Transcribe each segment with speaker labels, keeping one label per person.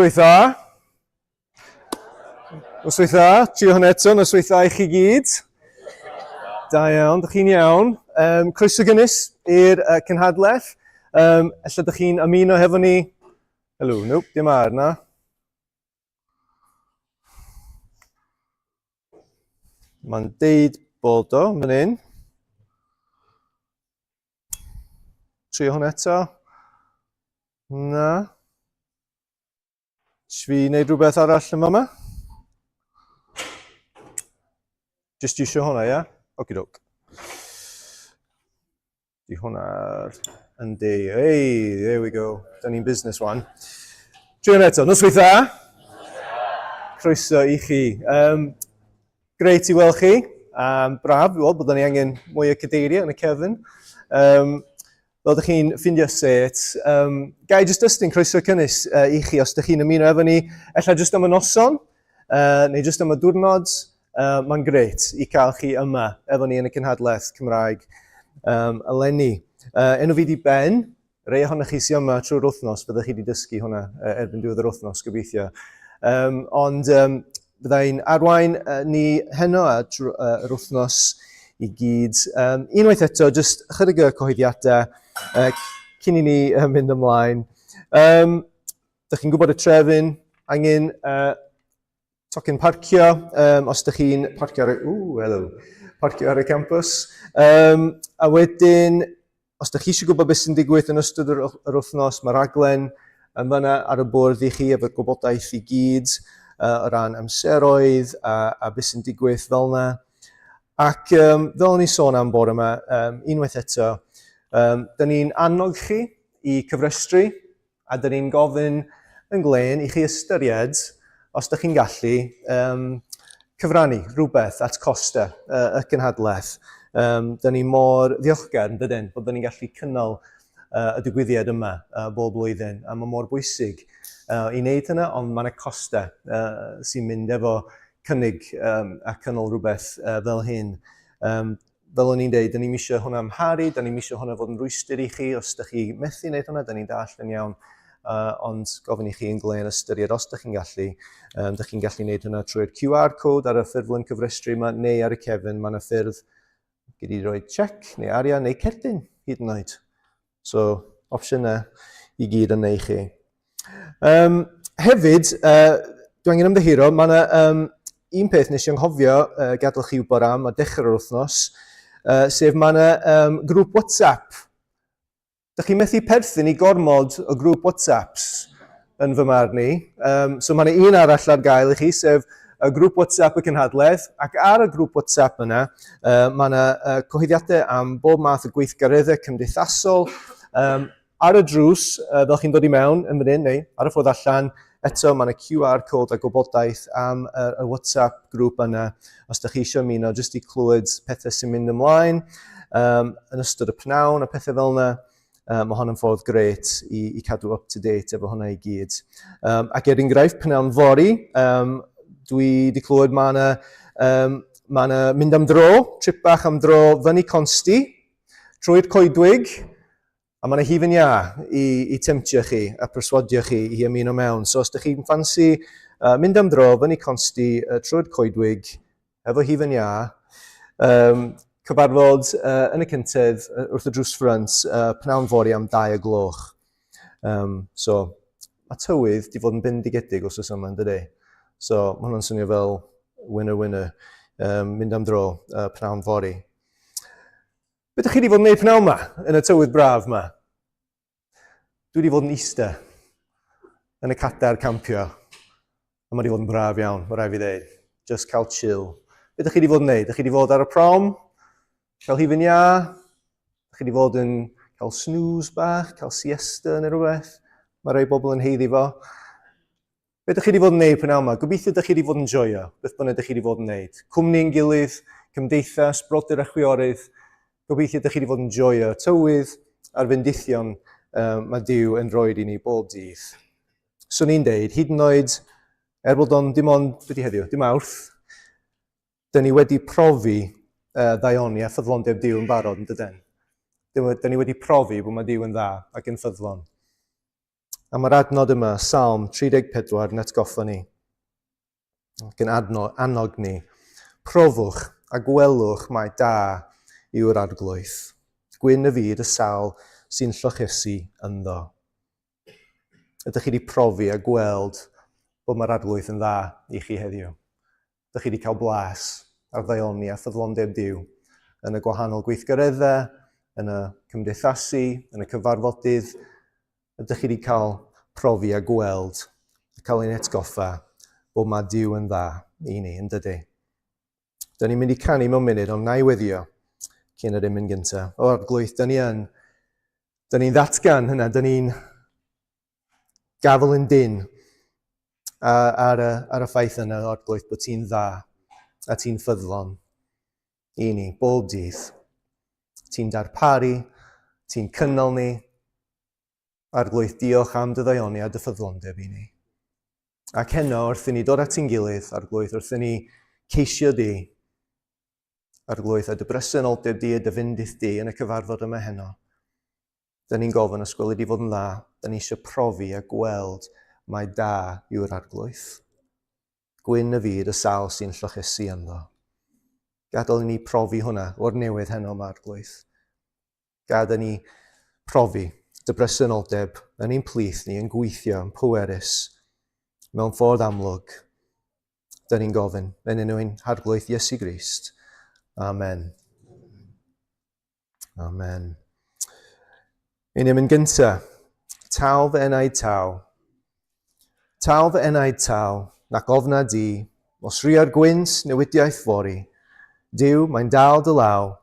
Speaker 1: Noswaith dda. Noswaith dda. Trio hwnna eto. Noswaith dda i chi gyd. Da iawn, dych chi'n iawn. Um, croeso gynnes i'r uh, cynhadledd. Um, ella dych chi'n ymuno hefo ni. Helo, nope, dim ar na. Mae'n deud bod o fan hyn. Trio hwnna eto. Na. Ys fi wneud rhywbeth arall yn fama? Just eisiau hwnna, ia? Okie doke. Di hwnna yndi. Hey, there we go. Da ni'n business one. Trio hwnna eto. Noswaith dda. Croeso i chi. Um, Grêt i weld chi. Um, braf i weld bod ni angen mwy o cadeiriau yn y cefn. Um, fel ydych chi'n ffindio set, um, gai jyst ystyn croeso cynnes uh, i chi os ydych chi'n ymuno efo ni, ella jyst am y noson, uh, neu jyst am y diwrnod, uh, mae'n grêt i cael chi yma efo ni yn y cynhadledd Cymraeg um, eleni. Uh, enw fi di Ben, Rei ohonoch chi sy yma trwy'r wythnos, byddwch chi wedi dysgu hwnna erbyn diwedd yr wythnos, gobeithio. Um, ond um, byddai'n arwain uh, ni heno a trwy uh, yr wythnos i gyd. Um, unwaith eto, jyst chydig o cyhoeddiadau uh, cyn i ni uh, mynd ymlaen. Um, Dych chi'n gwybod y trefn, angen uh, tocyn parcio, um, os ydych chi'n parcio ar y... Ww, hello. Parcio ar y campus. Um, a wedyn, os ydych chi eisiau gwybod beth sy'n digwydd yn ystod yr, yr wythnos, mae rhaglen yn fanna ar y bwrdd i chi efo'r gwybodaeth i gyd uh, o ran amseroedd a, a beth sy'n digwydd fel yna. Ac um, fel o'n i'n sôn am bore yma, um, unwaith eto, um, da ni'n annog chi i cyfrestru A dyn ni'n gofyn yn glên i chi ystyried, os ydych chi'n gallu, um, cyfrannu rhywbeth at costau uh, y cynhadledd. Um, dyn ni mor ddiolchgar, yn dydyn, bod dyn ni'n gallu cynnal uh, y digwyddiad yma uh, bob blwyddyn, a mae mor bwysig uh, i wneud hynna, ond mae yna costau uh, sy'n mynd efo cynnig um, a cynnal rhywbeth uh, fel hyn. Um, fel o'n i'n deud, da ni'm eisiau hwnna amharu, da ni'm eisiau hwnna fod yn rwystr i chi, os da chi methu wneud hwnna, da ni'n dallt yn iawn, uh, ond gofyn i chi yn glên ystyried os da chi'n gallu, um, da chi'n gallu wneud hwnna trwy'r QR code ar y ffurflen cyfrestru yma, neu ar y cefn, mae yna ffyrdd gyda i roi check neu arian neu cerdyn hyd yn oed. So, opsiynau i gyd yna i chi. Um, hefyd, uh, dwi angen ymddiheuro, mae yna um, un peth nes i anghofio uh, gadael chi wybod am a dechrau'r wythnos, uh, sef mae yna um, grŵp WhatsApp. Dych chi'n methu perthyn i gormod o grŵp WhatsApps yn fy marn i. Um, so mae yna un arall ar gael i chi, sef y grŵp WhatsApp y cynhadledd, ac ar y grŵp WhatsApp yna, uh, mae yna uh, cyhoeddiadau am bob math o gweithgareddau cymdeithasol. Um, ar y drws, uh, fel chi'n dod i mewn yn fan hyn, neu ar y ffordd allan, eto mae yna QR code a gwybodaeth am y, y WhatsApp grŵp yna, os ydych chi eisiau ymuno, jyst i clywed pethau sy'n mynd ymlaen um, yn ystod y pnawn a pethau fel yna. Uh, mae hon yn ffordd gret i, i cadw up to date efo hwnna i gyd. Um, ac er enghraifft, pnawn fory, um, dwi wedi clywed mae yna um, ma yna mynd am dro, trip bach am dro fyny Consti, trwy'r coedwig, a mae yna hufen iâ i, i temtio chi a perswadio chi i ymuno mewn. So os ydych chi'n ffansi uh, mynd am dro fyny Consti uh, trwy'r coedwig, efo hufen iâ, um, cyfarfod uh, yn y cyntedd uh, wrth y drws ffrynt uh, pnawn fory am 2 o gloch. Um, so, mae tywydd di fod yn bendigedig os oes yma, yn dydy? So, mae hwnna'n swnio fel winner winner, um, mynd am dro uh, pnawn fory. Be ydych chi wedi fod yn gwneud pnawn yma, yn y tywydd braf yma? Dwi wedi fod yn ista yn y cadair campio. A mae wedi fod yn braf iawn, mae rhaid fi ddeud. Just cael chill. Be ydych chi wedi fod yn neud? Ydych chi wedi fod ar y prom? Cael hufen iâ? Ydych chi wedi fod yn cael snooze bach, cael siesta neu rhywbeth? Mae rhai bobl yn heiddi fo. Be ydych chi wedi fod yn neud prynawn yma? Gobeithio ydych chi wedi fod yn joio, beth bynnag ydych chi wedi fod yn neud. Cwmni'n gilydd, cymdeithas, brodyr a chwiorydd. Gobeithio ydych chi wedi fod yn joio tywydd a'r fendithion um, mae Duw yn rhoi i ni bob dydd. Swn i'n deud, hyd yn oed, er bod o'n dim ond, beth i heddiw, dim awrth, dyn ni wedi profi uh, ddaioni a ffyddlondeb Duw yn barod yn dydyn. Dyn ni wedi profi bod mae Duw yn dda ac yn ffyddlon. A mae'r adnod yma, Salm 34, yn atgoffa ni, ac yn adno, annog ni, profwch a gwelwch mai da yw'r arglwydd. Gwyn y fyd y sawl sy'n llochesu ynddo. Ydych chi wedi profi a gweld bod mae'r arglwydd yn dda i chi heddiw? Ydych chi wedi cael blas ar ddaioni a ffyddlondeb Duw yn y gwahanol gweithgareddau, yn y cymdeithasu, yn y cyfarfodydd? Ydych chi wedi cael profi a gweld a cael ein atgoffa bod mae Duw yn dda i ni, yn dydy? Da ni'n mynd i canu mewn munud, ond na i weddio cyn yr emyn gyntaf. O, arglwydd, da ni yn... Da ni'n ddatgan hynna, da ni'n gafel yn dyn ar, y, ar y ffaith yna, arglwydd, bod ti'n dda a ti'n ffyddlon i ni bob dydd. Ti'n darparu, ti'n cynnal ni. Arglwydd, diolch am dy ddaioni a dy ffyddlondeb i ni. Ac heno, wrth i ni dod at ein gilydd, Arglwydd, wrth i ni ceisio di, Arglwydd, a dy bresenoldeb di a dy fyndith di yn y cyfarfod yma heno, da ni'n gofyn os gweli di fod yn dda, da ni eisiau profi a gweld mai da yw'r Arglwydd. Gwyn y fyd y sawl sy'n llochesu ynddo. Gadael i ni profi hwnna o'r newydd heno yma, Arglwydd. Gad i ni profi dy bresenoldeb yn ein plith ni yn gweithio yn pwerus mewn ffordd amlwg. Da ni'n gofyn yn enw ein Harglwydd Iesu Grist. Amen. Amen. Ein emyn gyntaf. Taw fy enaid taw. Taw fy enaid taw, nac ofna di, os ria'r gwynt newidiaeth fory. Duw, mae'n dal dy law,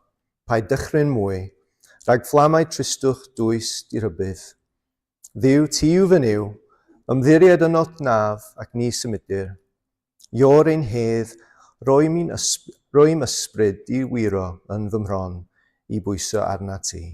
Speaker 1: Paid dychryn mwy, rhag fflamau tristwch dwys di-rhybudd. Dduw, ti yw fy Nuw, ymddiried ynot naf ac ni symudir. Iôr ein hedd, roi mi'n ysb roi 'm ysbryd di wyro yn fy mhron i bwyso arnat ti.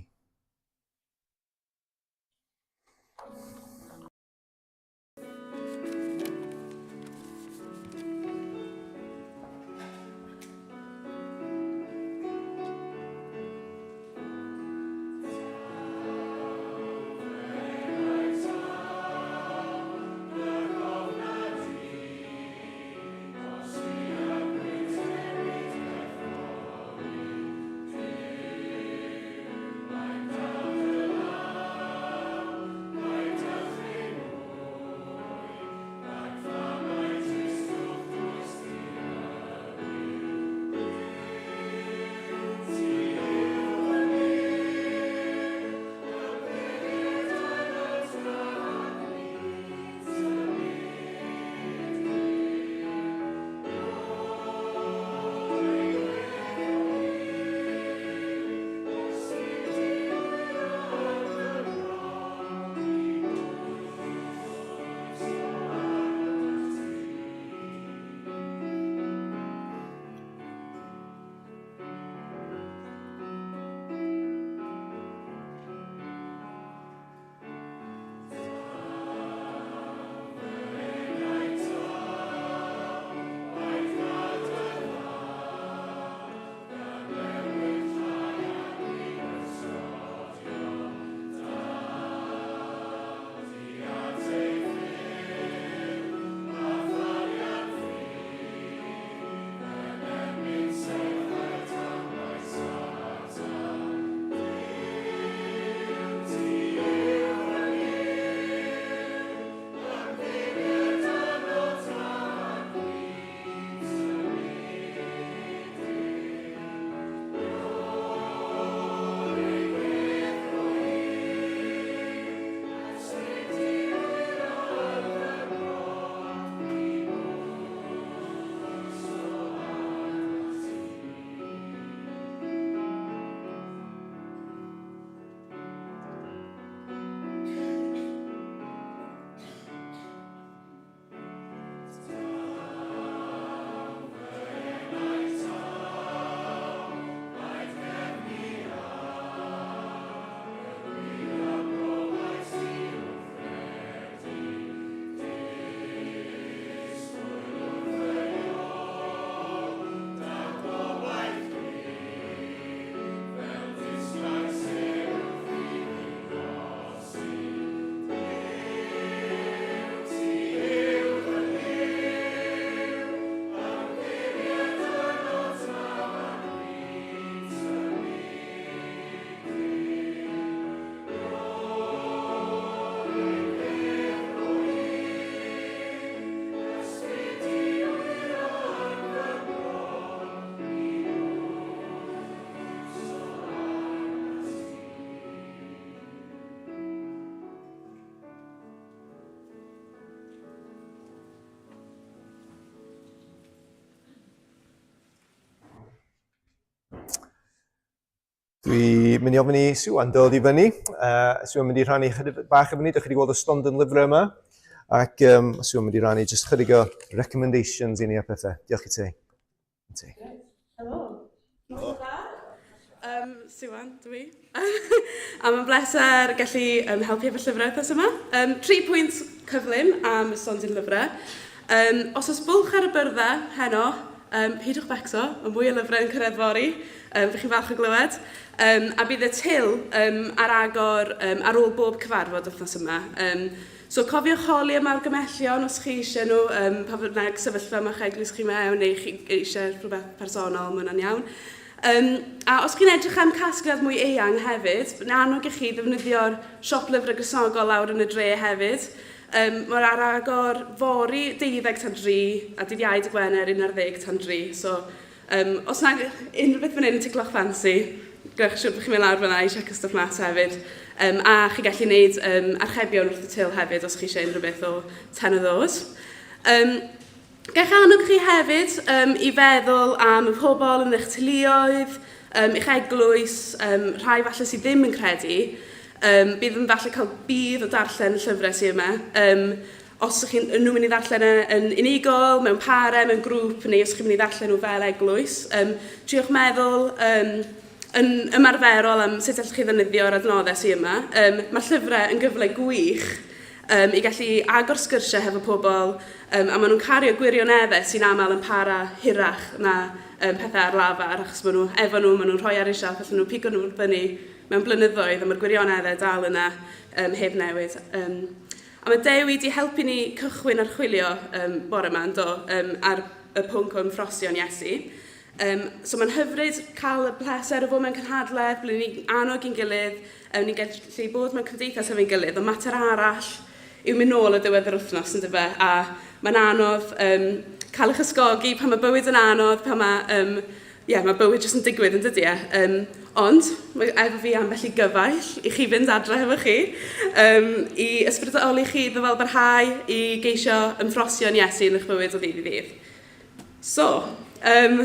Speaker 1: Dwi mynd i ofyn i Siwan dod i fyny. Siwan mynd i rhannu chydig bach efo ni. Dych chi wedi gweld y stondin lyfrau yma. Ac um, Siwan mynd i rannu jyst chydig o recommendations i ni a pethau. Diolch i ti. Ti.
Speaker 2: Helo. Helo. Um, Siwan, dwi. a mae'n bleser gallu um, helpu efo llyfrau wythnos yma. Um, tri pwynt cyflym am y stondin lyfrau. Um, os oes bwlch ar y byrddau heno, um, peidiwch becso, mae mwy o lyfrau yn cyrraedd fory, um, bych chi'n falch o glywed. Um, a bydd y til um, ar agor um, ar ôl bob cyfarfod wythnos yma. Um, so cofiwch holi am argymellion os chi eisiau nhw, um, pa bynnag sefyllfa mae'ch eglwys chi mewn neu chi eisiau rhywbeth personol, mae hwnna'n iawn. Um, a os chi'n edrych am casgliad mwy eang hefyd, yn annog i chi ddefnyddio'r siop lyfrau Gristnogol lawr yn y dre hefyd. Um, Mae'r ar agor fory 12 tan 3 a dydd Iau dy Gwener 11 tan 3. So, um, os na unrhyw beth fan hyn yn ticlo'ch ffansi, gwneud siŵr bod chi'n mynd lawr fyna i checio stwff mas hefyd. Um, a chi gallu gwneud um, archebion wrth y til hefyd os chi eisiau unrhyw beth o 10 o ddod. Um, Gall annog chi hefyd um, i feddwl am y pobl yn eich teuluoedd, um, eich eglwys, um, rhai falle sydd ddim yn credu. Um, bydd yn falle cael budd o darllen y llyfrau sydd yma. Um, os ydych chi'n nhw'n mynd i ddarllen e yn unigol, mewn pare, mewn grŵp, neu os ydych chi'n mynd i ddarllen nhw fel eglwys. Um, triwch meddwl um, yn ymarferol am sut allwch chi ddefnyddio'r adnoddau sydd yma. Um, mae'r llyfrau yn gyfle gwych um, i gallu agor sgyrsiau hefo pobl, um, a maen nhw'n cario gwirioneddau sy'n aml yn para hirach na um, pethau ar lafar, achos maen nhw efo nhw, maen nhw'n rhoi ar eu sialff, allan nhw pigo nhw fyny mewn blynyddoedd, a mae'r gwirioneddau dal yna um, heb newid. Um, a mae Dewi di helpu ni cychwyn archwilio um, bore yma, yndo, um, ar y pwnc o ymffrosion Iesu. Um, so mae'n hyfryd cael y pleser o fod mewn cynhadledd, ble ni'n annog ein gilydd, um, ni'n gallu bod mewn cymdeithas efo'n gilydd, ond mater arall yw mynd nôl o ddiwedd yr wythnos, yn dyfe? A mae'n anodd um, cael eich ysgogi pan mae bywyd yn anodd, pan mae, um, yeah, mae bywyd jyst yn digwydd, yn dydy e? Um, ond mae efo fi ambell i gyfaill i chi fynd adre hefo chi, um, i ysbrydoli chi ddyfal barhau i geisio ymffrostio yn Iesu yn eich bywyd o ddydd i ddydd. So, um,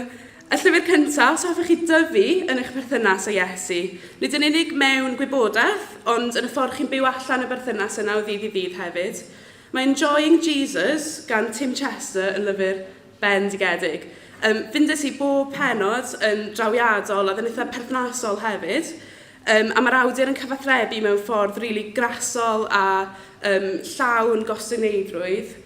Speaker 2: y llyfr cyntaf, os hoffech chi dyfu yn eich perthynas â Iesu, nid yn unig mewn gwybodaeth, ond yn y ffordd chi'n byw allan y berthynas yna o ddydd i ddydd hefyd. Mae Enjoying Jesus gan Tim Chester yn lyfr bendigedig. Um, Ffindes i bob penod yn drawiadol a oedd yn eitha perthnasol hefyd. Um, a mae'r awdur yn cyfathrebu mewn ffordd rili really grasol a um, llawn gostyngeiddrwydd.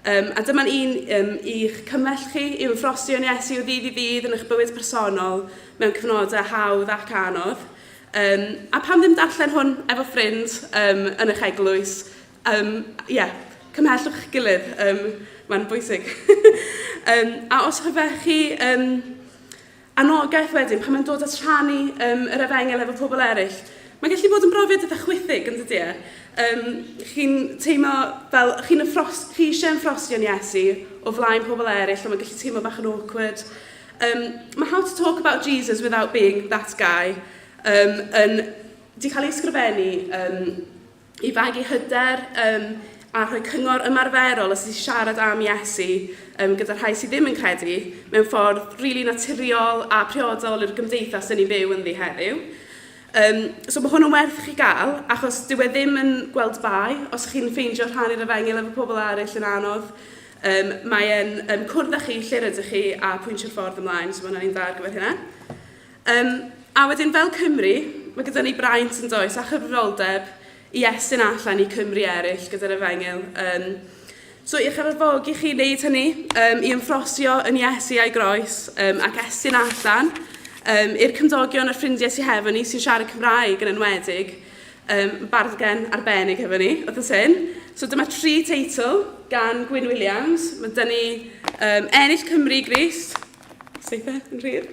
Speaker 2: Um, a dyma'n un um, i'ch cymell chi, i'w ymffrostio yn Iesu o ddydd i ddydd yn eich bywyd personol mewn cyfnodau hawdd ac anodd. Um, a pam ddim darllen hwn efo ffrind um, yn eich eglwys? Um, yeah, cymhellwch eich gilydd, um, mae'n bwysig. um, a os hoffech chi um, Anogaeth wedyn, pan mae'n dod at rhannu um, yr efengyl efo pobl eraill, mae'n gallu bod yn brofiad eitha chwithig, yn dydy e? Um, chi'n teimlo fel, chi'n ymffros, chi eisiau ymffrostio'n Iesu o flaen pobl eraill, ond mae'n gallu teimlo bach yn awkward. Um, mae How to Talk About Jesus Without Being That Guy um, yn, di cael ei ysgrifennu um, i fagu hyder um, a rhoi cyngor ymarferol os i siarad am Iesu um, gyda rhai sydd ddim yn credu mewn ffordd rili really naturiol a priodol i'r gymdeithas yn ni'n byw ynddi heddiw. Um, so mae hwn yn werth i chi gael, achos dyw e ddim yn gweld bai os chi'n ffeindio rhannu'r efengyl efo pobl eraill yn anodd. Um, mae e'n um, cwrdd â chi lle rydych chi a pwyntio'r ffordd ymlaen, so mae hwnna'n un dda ar gyfer hynna. Um, a wedyn fel Cymru, mae gyda ni braint yn does a chyfrifoldeb i estyn allan i Cymru eraill gyda'r efengyl. Um, so i'ch arfogi chi wneud hynny, um, i ymffrostio yn Iesu a'i groes um, ac estyn allan um, i'r cymdogion a'r ffrindiau sy'n hefo ni, sy'n siarad Cymraeg yn enwedig, um, bargen arbennig hefo ni, wrth hyn. So dyma tri teitl gan Gwyn Williams. Mae dyn ni um, Ennill Cymru Grist, Seithe yn rhir.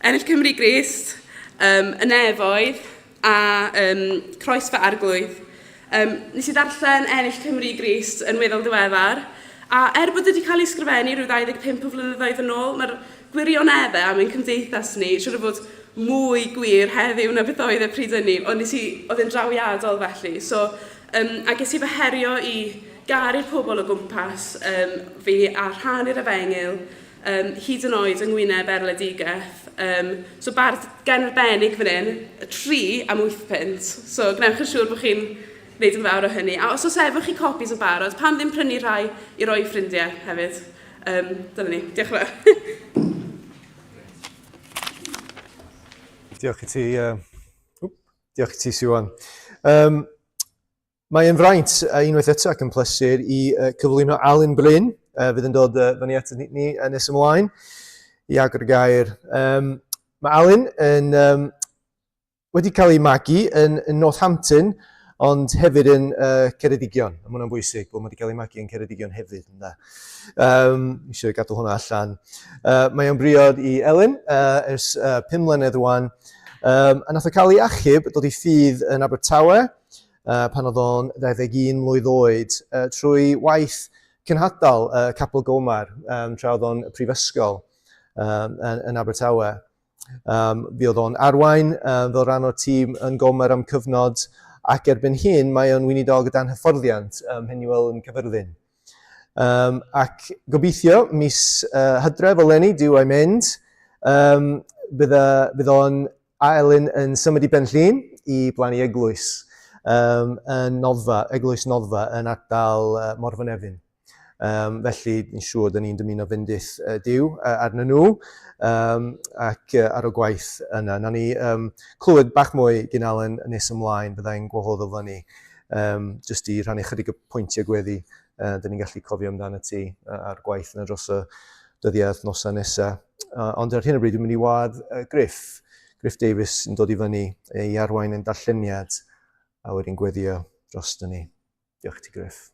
Speaker 2: Ennill Cymru Grist, um, y nefoedd a um, Croes fy Arglwydd. Um, nes i ddarllen Ennill Cymru Grist yn weddol ddiweddar, a er bod wedi cael ei ysgrifennu rhyw 25 o flynyddoedd yn ôl, mae'r gwirioneddau am ein cymdeithas ni, siwr o fod mwy gwir heddiw na beth oedd e pryd hynny, ond nes i, oedd e'n drawiadol felly. So, um, a ges i fy herio i garu'r pobl o gwmpas um, fi a rhannu'r efengyl. um, hyd yn oed yng ngwyneb erledigaeth. Um, so bardd gen arbennig fan hyn, 3 am 8 punt. So gwnewch yn siŵr bod chi'n wneud yn fawr o hynny. A os oes efo chi copies yn barod, pam ddim prynu rhai i roi ffrindiau hefyd? Um, dyna ni. Diolch yn fawr.
Speaker 1: Diolch i ti, uh, diolch i ti, Siwan. Um, Mae yn fraint uh, unwaith eto ac yn pleser i uh, cyflwyno Alun Bryn, uh, fydd yn dod uh, fyny at ni uh, nes ymlaen i agor y gair. Um, mae Alun yn um, wedi cael ei magu yn, yn Northampton, ond hefyd yn uh, Ceredigion. A mae hwnna'n bwysig bod mae wedi cael ei magu yn Ceredigion hefyd. Ynda. Um, eisiau gadw hwnna allan. Uh, mae o'n briod i Elin uh, ers uh, 5 mlynedd rwan. Um, a nath o cael ei achub, dod i ffydd yn Abertawe, uh, pan oedd o'n 21 mlwydd oed, uh, trwy waith cynhadol uh, Capel Gomar, um, tra oedd o'n prifysgol um, yn, yn Abertawe. Um, fi oedd o'n arwain um, fel rhan o'r tîm yn Gomer am cyfnod ac erbyn hyn mae o'n weinidog dan hyfforddiant ym um, Mhenuel yn Cyfyrddin. Um, ac gobeithio mis uh, Hydref eleni, Duw a'i mynd, um, bydd, bydd o'n a Elin yn symud i Ben Llŷn i blannu eglwys um, yn Noddfa, eglwys Noddfa yn ardal uh, Morfa Nefyn. Um, felly, yn siŵr, dyn ni'n dymuno fendith uh, Duw uh, arnyn nhw um, ac uh, ar y gwaith yna. Na ni um, clywed bach mwy gyn Alan nes ymlaen, byddai'n gwahodd o fyny, um, jyst i rhannu chydig o pwyntiau gweddi uh, dyn ni'n gallu cofio amdano ti uh, a'r gwaith yna dros y dyddiau wythnosau nesaf. Uh, ond ar hyn o bryd, dwi'n mynd i wadd uh, Griff, Griff Davies yn dod i fyny i arwain yn darlleniad a wedyn gweddio dros ni. Diolch ti, Griff.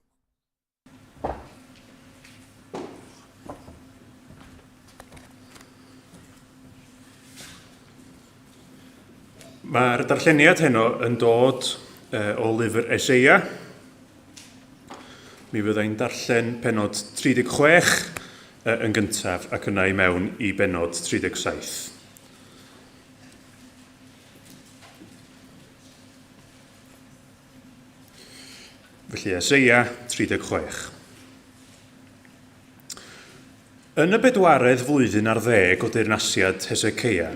Speaker 3: Mae'r darlleniad heno yn dod o lyfr Eseia. Mi fyddai'n darllen penod 36 yn gyntaf ac yna i mewn i benod 37. Felly Eseia 36. Yn y bedwaredd flwyddyn ar ddeg o deyrnasiad Heseceia,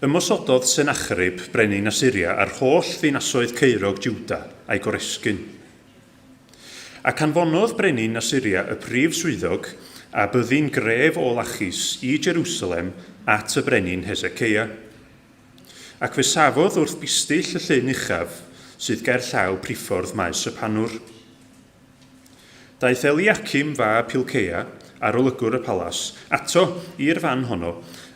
Speaker 3: ymosododd Sennacherib, brenin Asyria, ar holl ddinasoedd caerog Jwda a'i goresgyn. Ac anfonodd brenin Asyria y prif swyddog a byddin gref o Lachis i Jerusalem at y brenin Heseceia. Ac fe safodd wrth bistyll y llyn uchaf sydd ger llaw priffordd Maes y Pannwr. Daeth Eliacim fab Hilceia, arolygwr y palas, ato i'r fan honno,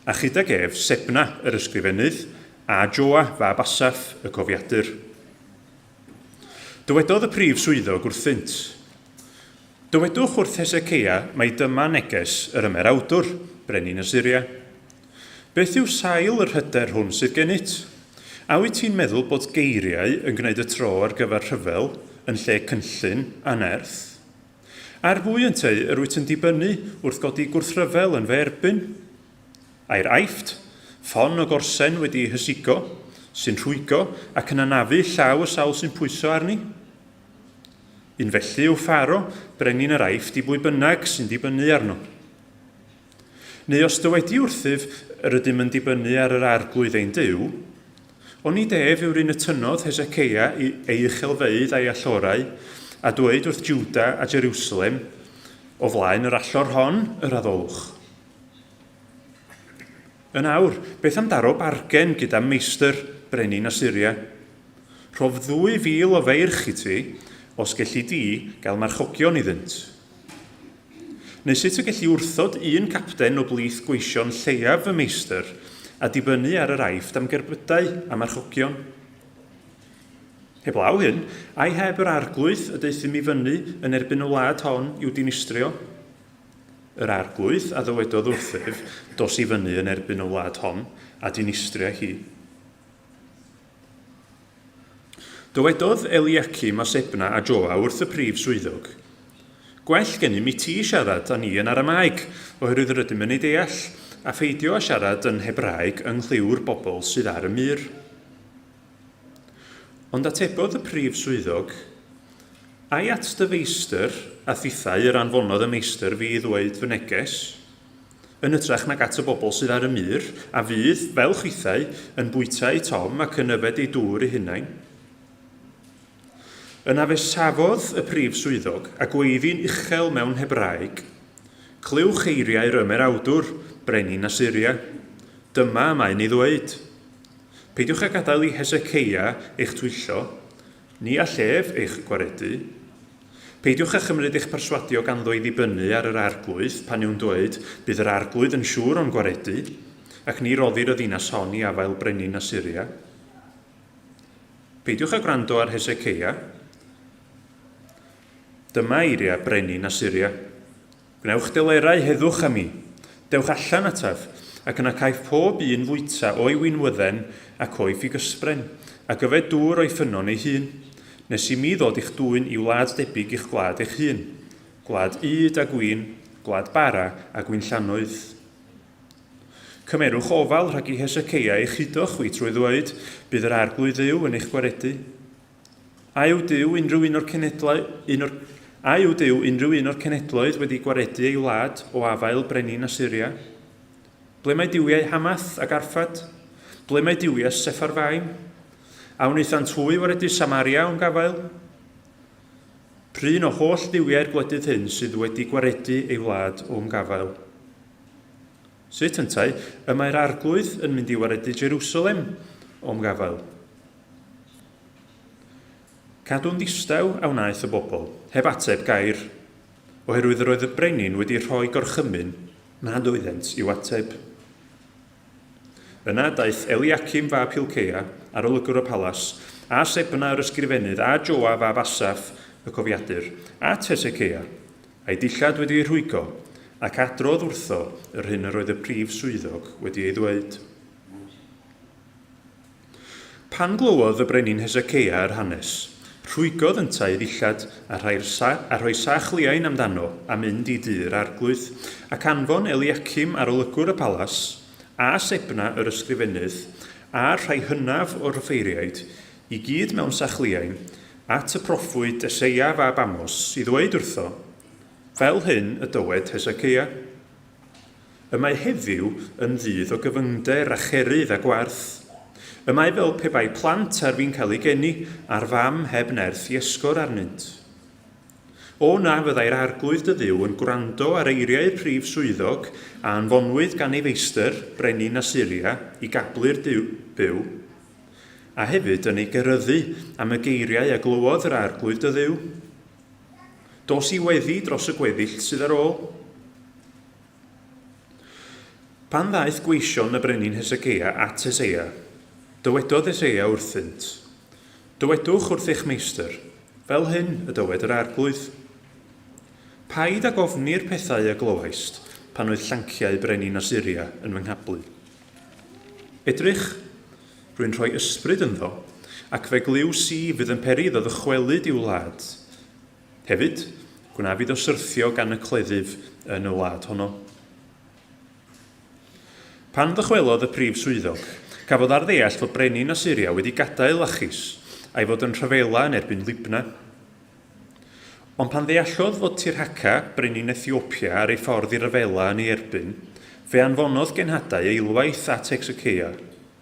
Speaker 3: a chydag ef Sebna yr ysgrifennydd, a Joa fab Asaph y cofiadur. Dywedodd y prif swyddog wrthynt, Dywedwch wrth Heseceia mai dyma neges yr ymerawdwr, brenin Asyria. Beth yw sail yr hyder hwn sydd gennyt? A wyt ti'n meddwl bod geiriau yn gwneud y tro ar gyfer rhyfel yn lle cynllun a nerth? Ar bwy ynteu yr wyt yn dibynnu wrth godi gwrthryfel yn fy erbyn? Ai'r Aifft, ffon o gorsen wedi ei hysigo, sy'n rhwygo ac yn anafu llaw y sawl sy'n pwyso arni? Un felly yw Pharo, brenin yr Aifft, i bwy bynnag sy'n dibynnu arno. Neu os dywedi wrthyf, Yr ydym yn dibynnu ar yr Arglwydd ein Duw, onid ef yw'r un y tynnodd Heseceia ei uchelfeydd a'i allorau, a dweud wrth Jwda a Jerusalem, O flaen yr allor hon yr addolwch? Yn awr, beth am daro bargen gyda meistr brenin Asyria? Rhof 2,000 o feirch i ti, os gelli di gael marchogion iddynt. Neu sut y gelli wrthod un capten o blith gweision lleiaf fy meistr a dibynnu ar yr Aifft am gerbydau a marchogion? Heblaw hyn, ai heb yr Arglwydd y deuthum i fyny yn erbyn y wlad hon i'w dinistrio? Yr Arglwydd a ddywedodd wrthyf, Dos i fyny yn erbyn y wlad hon, a dinistria hi. Dywedodd Eliacim a Sebna a Joa wrth y prif swyddog, Gwell gennym i ti siarad â ni yn Aramaeg, oherwydd rydym yn ei deall, a pheidio â siarad yn Hebraeg yng nghlyw 'r bobl sydd ar y mur. Ond atebodd y prif swyddog, Ai at dy feistr a thithau yr anfonodd y meistr fi i ddweud fy neges? yn hytrach nag at y bobl sydd ar y mur, a fydd, fel chwithau, yn bwyta eu tom ac yn yfed eu dŵr eu hunain? Yna fe safodd y prif swyddog a gweiddi'n uchel mewn Hebraeg, Clywch eiriau'r ymerawdwr, brenin Asyria. Dyma y mae'n ei ddweud. Peidiwch â gadael i Heseceia eich twyllo, ni all ef eich gwaredu. Peidiwch â chymryd eich perswadio ganddo i ddibynnu ar yr Arglwydd pan yw'n dweud, 'Bydd yr Arglwydd yn siŵr o'n gwaredu, ac ni roddir y ddinas hon i afael brenin Asyria. Peidiwch â gwrando ar Heseceia. Dyma eiriau brenin Asyria. Gwnewch delerau heddwch â mi. Dewch allan ataf, ac yna caiff pob un fwyta o'i winwydden ac o'i ffigysbren, ac yfed dŵr o'i ffynnon ei hun, nes i mi ddod i'ch dwyn i wlad debyg i'ch gwlad eich hun, gwlad ŷd a gwin, gwlad bara a gwinllannoedd. Cymerwch ofal rhag i Heseceia eich hudo chwi trwy ddweud, Bydd yr Arglwydd Dduw yn eich gwaredu. A yw Duw unrhyw un o'r cenedlau, un o'r, a yw Duw unrhyw un o'r cenedloedd wedi gwaredu ei wlad o afael brenin Asyria? Ble mae duwiau Hamath ac Arffad? Ble mae duwiau Sepharfaim? A wnaethant hwy waredu Samaria o'm gafael? P'run o holl dduwiau'r gwledydd hyn sydd wedi gwaredu ei wlad o'm gafael? Sut yntau y mae'r Arglwydd yn mynd i waredu Jerusalem o'm gafael? Cadw'n ddistaw a wnaeth y bobl, heb ateb gair, oherwydd yr oedd y brenin wedi rhoi gorchymyn nad oeddent i'w ateb. Yna daeth Eliacim fab Hilceia, arolygwr y palas, a Sebna yr ysgrifennydd, a Joa fab Asaph y cofiadur, at Heseceia, a'i dillad wedi eu rhwygo, ac adrodd wrtho yr hyn yr oedd y prif swyddog wedi ei ddweud. Pan glywodd y brenin Heseceia yr hanes, rhwygodd yntau ei ddillad a rhai'r a rhoi sach liain amdano a mynd i dŷ'r arglwydd, ac anfon Eliacim arolygwr y palas, a Sebna yr ysgrifennydd, a'r rhai hynaf o'r offeiriaid, i gyd mewn sach liain, at y proffwyd Eseia fab Amos, i ddweud wrtho, Fel hyn y dywed Heseceia. Y mae heddiw yn ddydd o gyfyngder a cherydd a gwarth. Y mae fel pe bai plant ar fin cael eu geni, a'r fam heb nerth i esgor arnynt. O na fyddai'r Arglwydd dy Dduw yn gwrando ar eiriau'r prif swyddog a anfonwyd gan ei feistr, brenin Asyria, i gablu'r Duw byw, a hefyd yn ei geryddu am y geiriau a glywodd yr Arglwydd dy Dduw. Dos i weddi dros y gweddill sydd ar ôl. Pan ddaeth gweision y brenin Heseceia at Eseia, dywedodd Eseia wrthynt, Dywedwch wrth eich meistr, fel hyn y dywed yr Arglwydd. Paid ag ofni'r pethau a glywaist pan oedd llanciau brenin Asyria yn fy nghablu. Edrych, rwy'n rhoi ysbryd ynddo, ac fe glyw si fydd yn peri iddo ddychwelyd i'w wlad. Hefyd, gwnaf iddo syrthio gan y cleddyf yn y wlad honno. Pan ddychwelodd y prif swyddog, cafodd ar ddeall fod brenin Asyria wedi gadael Lachis, a'i fod yn rhyfela yn erbyn Libna. Ond pan ddeallodd fod Tirhaca, brenin Ethiopia, ar ei ffordd i ryfela yn ei erbyn, fe anfonodd genhadau eilwaith at Heseceia,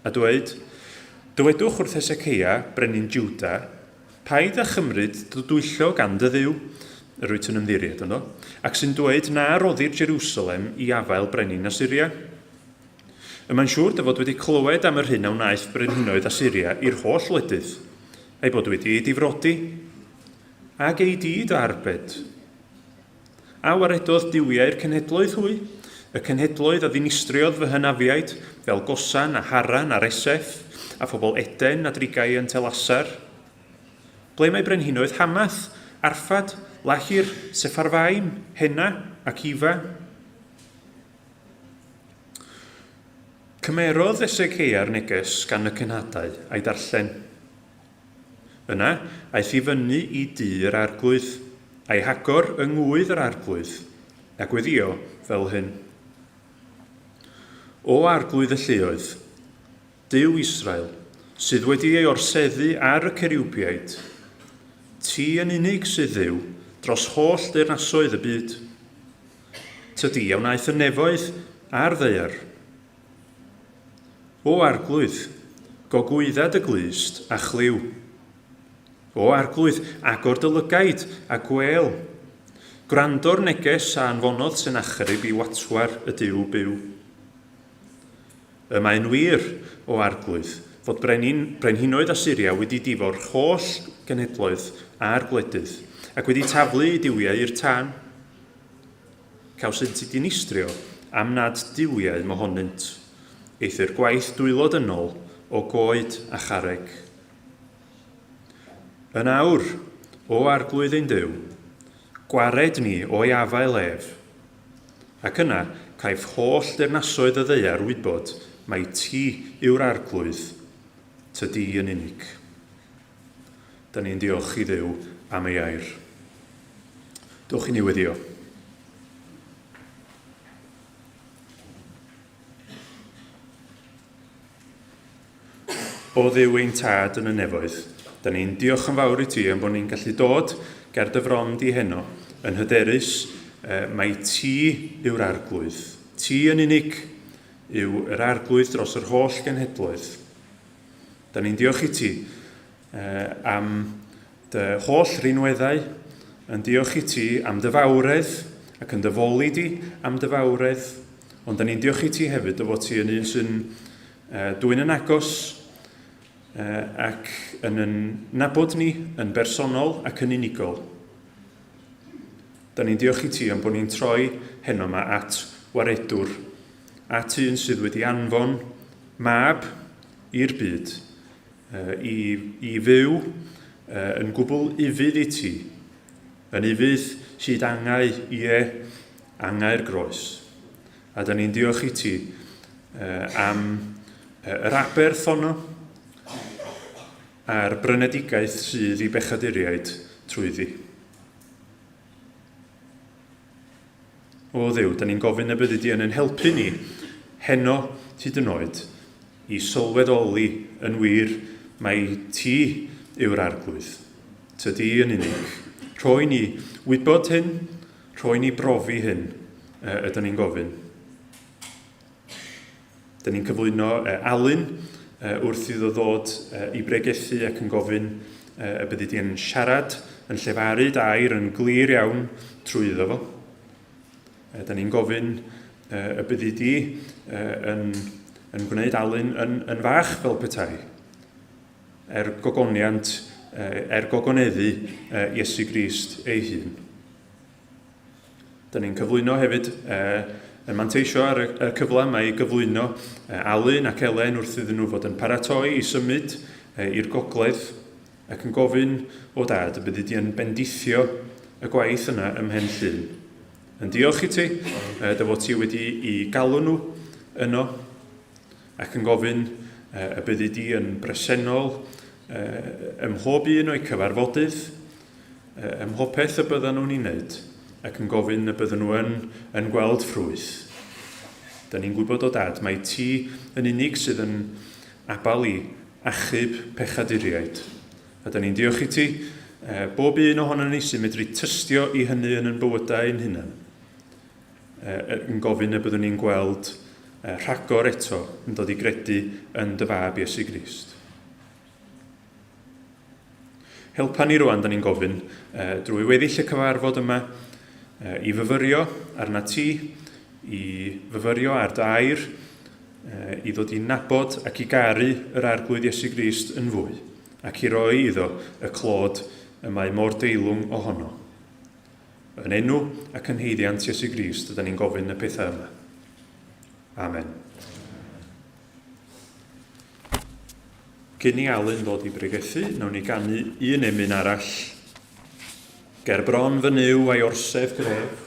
Speaker 3: a dweud, Dywedwch wrth Heseceia, brenin Jwda, 'Paid â chymryd dy dwyllo gan dy Dduw, yr wyt yn ymddiried ynddo, ac sy'n dweud na roddir Jerusalem i afael brenin Asyria. Y mae'n siŵr dy fod wedi clywed am yr hyn a wnaeth brenhinoedd Asyria i'r holl wledydd, eu bod wedi eu difrodi. A gei di dy arbed? A waredodd duwiau'r cenhedloedd hwy, y cenhedloedd a ddinistriodd fy hynafiaid, fel Gosan a Haran a Reseph, a phobl Eden a drigai yn Telasar? Ble mae brenhinoedd Hamath, Arffad, Lahir, Sepharfaim, Hena ac Ifa? Cymerodd Eseceia'r neges gan y cenhadau a'i darllen. Yna, aeth i fyny i dŷ yr Arglwydd, a'i hagor yng ngŵydd yr Arglwydd, a gweddïo fel hyn. O Arglwydd y lluoedd, Duw Israel, sydd wedi ei orseddu ar y ceriwbiaid, ti yn unig sydd Dduw dros holl deyrnasoedd y byd. Tydi a wnaeth y nefoedd a'r ddaear. O Arglwydd, gogwydda dy glust a chlyw. O Arglwydd, agor dy lygaid a gwêl. Gwrando'r neges a anfonodd Sennacherib i watwar y Duw byw. Y mae'n wir, O Arglwydd, fod brenin, brenhinoedd Asyria wedi difo'r holl genhedloedd a'r gwledydd, ac wedi taflu eu duwiau i'r tân. Cawsent eu dinistrio am nad duwiau mohonynt, eithr gwaith dwylo dynol o goed a charreg. Yn awr, O Arglwydd ein Duw, gwared ni o'i afael ef. Ac yna, caiff holl deyrnasoedd y ddaear wybod mai ti yw'r Arglwydd, ty di yn unig. Da ni'n diolch i Dduw am ei air. Dewch i ni weddio. O Dduw ein Tad yn y nefoedd, da ni'n diolch yn fawr i ti am bod ni'n gallu dod ger dy fron di heno, yn hyderus mai ti yw'r Arglwydd. Ti yn unig yw yr Arglwydd dros yr holl genhedloedd. Da ni'n diolch i ti am dy holl rinweddau, yn diolch i ti am dy fawredd ac yn dy foli di am dy fawredd, ond da ni'n diolch i ti hefyd dy fod ti yn un sy'n dwyn yn agos ac yn yn nabod ni yn bersonol ac yn unigol. Da ni'n diolch i ti am bod ni'n troi heno yma at waredwr, at un sydd wedi anfon mab i'r byd, i, i fyw yn gwbl ufudd i ti, yn ufudd hyd angau, ie, angau'r groes. A da ni'n diolch i ti am yr aberth honno a'r brynedigaeth sydd i bechaduriaid trwyddi. O Dduw, da ni'n gofyn y byddi di yn ein helpu ni heno hyd yn oed i sylweddoli yn wir mai ti yw'r Arglwydd. Tydi yn unig. Rhoi ni wybod hyn, rhoi ni brofi hyn, ydyn ni'n gofyn. Dyn ni'n cyflwyno Alun wrth iddo ddod i bregethu ac yn gofyn y byddi di'n siarad, yn llefaru dy air yn glir iawn trwy iddo fo. Dyn ni'n gofyn y byddi di yn, yn gwneud Alun yn, yn fach fel petai, er gogoniant, er gogoneddu Iesu Grist ei hun. Da ni'n cyflwyno hefyd, yn manteisio ar y cyfle yma i gyflwyno Alun ac Elen wrth iddyn nhw fod yn paratoi i symud i'r gogledd ac yn gofyn o dad y byddi di yn bendithio y gwaith yna ym Mhen Llŷn. Yn diolch i ti dy fod ti wedi i galw nhw yno ac yn gofyn y byddi di yn bresennol ym mhob un o'i cyfarfodydd Ym mhopeth y byddan nhw'n ei wneud, ac yn gofyn y byddan nhw yn yn gweld ffrwyth. Da ni'n gwybod o Dad mai ti yn unig sydd yn abal i achub pechaduriaid. A da ni'n diolch i ti, bob un ohonon ni sy'n medru tystio i hynny yn yn bywydau ein hunain, yn gofyn y byddwn ni'n gweld rhagor eto yn dod i gredu yn dy fab Iesu Grist. Helpa ni rwan, da ni'n gofyn, drwy weddill y cyfarfod yma, i fyfyrio arna ti, i fyfyrio ar dy air, i ddod i nabod ac i garu yr Arglwydd Iesu Grist yn fwy, ac i roi iddo y clod y mae mor deilwng ohono. Yn enw ac yn haeddiant Iesu Grist, yda ni'n gofyn y pethau yma. Amen. Cyn i Alun ddod i bregethu, nawn ni ganu un emyn arall. Ger bron fy Nuw a'i orsedd gref,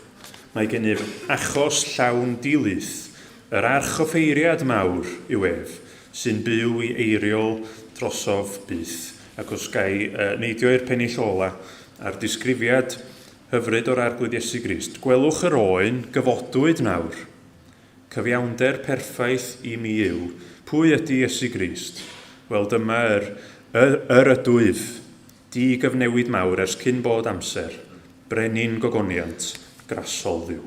Speaker 3: mae gennyf achos llawn di-lith, yr archoffeiriad mawr yw ef, sy'n byw i eiriol drosof byth. Ac os ga i neidio i'r pennill ola, a'r disgrifiad hyfryd o'r Arglwydd Iesu Grist, gwelwch yr oen gyfodwyd nawr, Cyfiawnder perffaith i mi yw, pwy ydy Iesu Grist? Wel, dyma yr, y, yr ydwyf, di-gyfnewid mawr ers cyn bod amser, brenin gogoniant, grasol Dduw.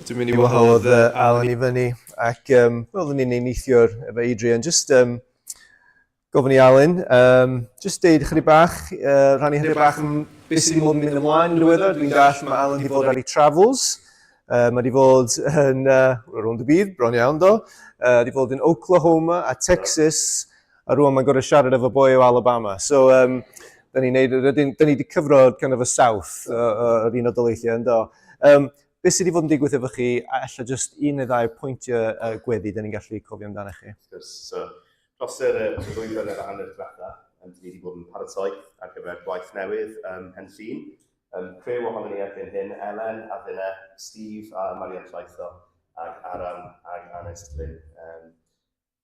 Speaker 1: Dwi'n mynd i wahodd uh, Alan i fyny ac um, fel oeddwn ni'n ei neithiwr efo Adrian, just um, gofyn i Alan, um, just deud chydig bach, uh, rhannu chydig bach am beth sydd wedi bod yn mynd ymlaen yn ddiweddar. Dwi'n dall mae Alan wedi bod ar ei travels. Uh, mae wedi bod yn uh, rownd y byd, bron iawn do. Uh, wedi bod yn Oklahoma a Texas, a rwan mae'n gorau siarad efo boi o Alabama. So, um, da ni'n neud, da ni wedi cyfro kind of y South, uh, yr Unol Daleithiau, ynddo. Um, beth sydd wedi fod yn digwydd efo chi, a ella just un neu ddau pwyntiau uh, gweddi da ni'n gallu cofio amdano chi.
Speaker 4: Wrth gwrs, so, dros yr uh, ddwy flynedd a hanner diwetha, um, dyn ni wedi bod yn paratoi ar gyfer gwaith newydd ym um, Mhen Llŷn. Um, criw ohono ni erbyn hyn, Elen a finne, Steve a Marian Llaetho, ag Aran ag Anest Glyn. Um,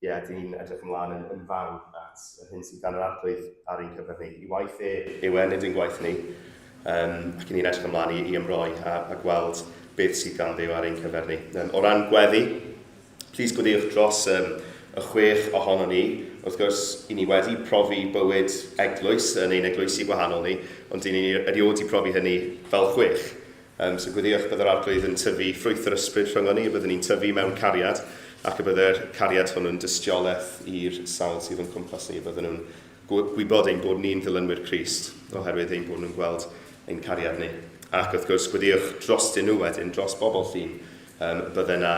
Speaker 4: ie, yeah, dyn ni'n edrych ymlaen yn, yn fawr at yr hyn sydd gan yr arglwydd ar ein cyfer ni. I waith e yw e, nid ein gwaith ni. Um, ac ni'n edrych ymlaen i, i ymroi a, a gweld beth sydd gan Dduw ar ein cyfer ni. Um, o ran gweddi, plis gweddïwch dros um, y chwech ohono ni. Wrth gwrs, i ni wedi profi bywyd eglwys yn ein eglwysi gwahanol ni, ond i ni erioed wedi profi hynny fel chwech. Um, so gweddïwch bydd yr Arglwydd yn tyfu ffrwyth yr ysbryd rhyngon ni, y byddwn ni'n tyfu mewn cariad, ac y bydde'r cariad hwnnw'n dystiolaeth i'r sawl sydd o'n cwmpas ni, y bydden nhw'n gwybod ein bod ni'n ddilynwyr Crist, oherwydd ein bod nhw'n gweld ein cariad ni. Ac wrth gwrs, gweddïwch drostyn nhw wedyn, dros bobl llun, um, bydde na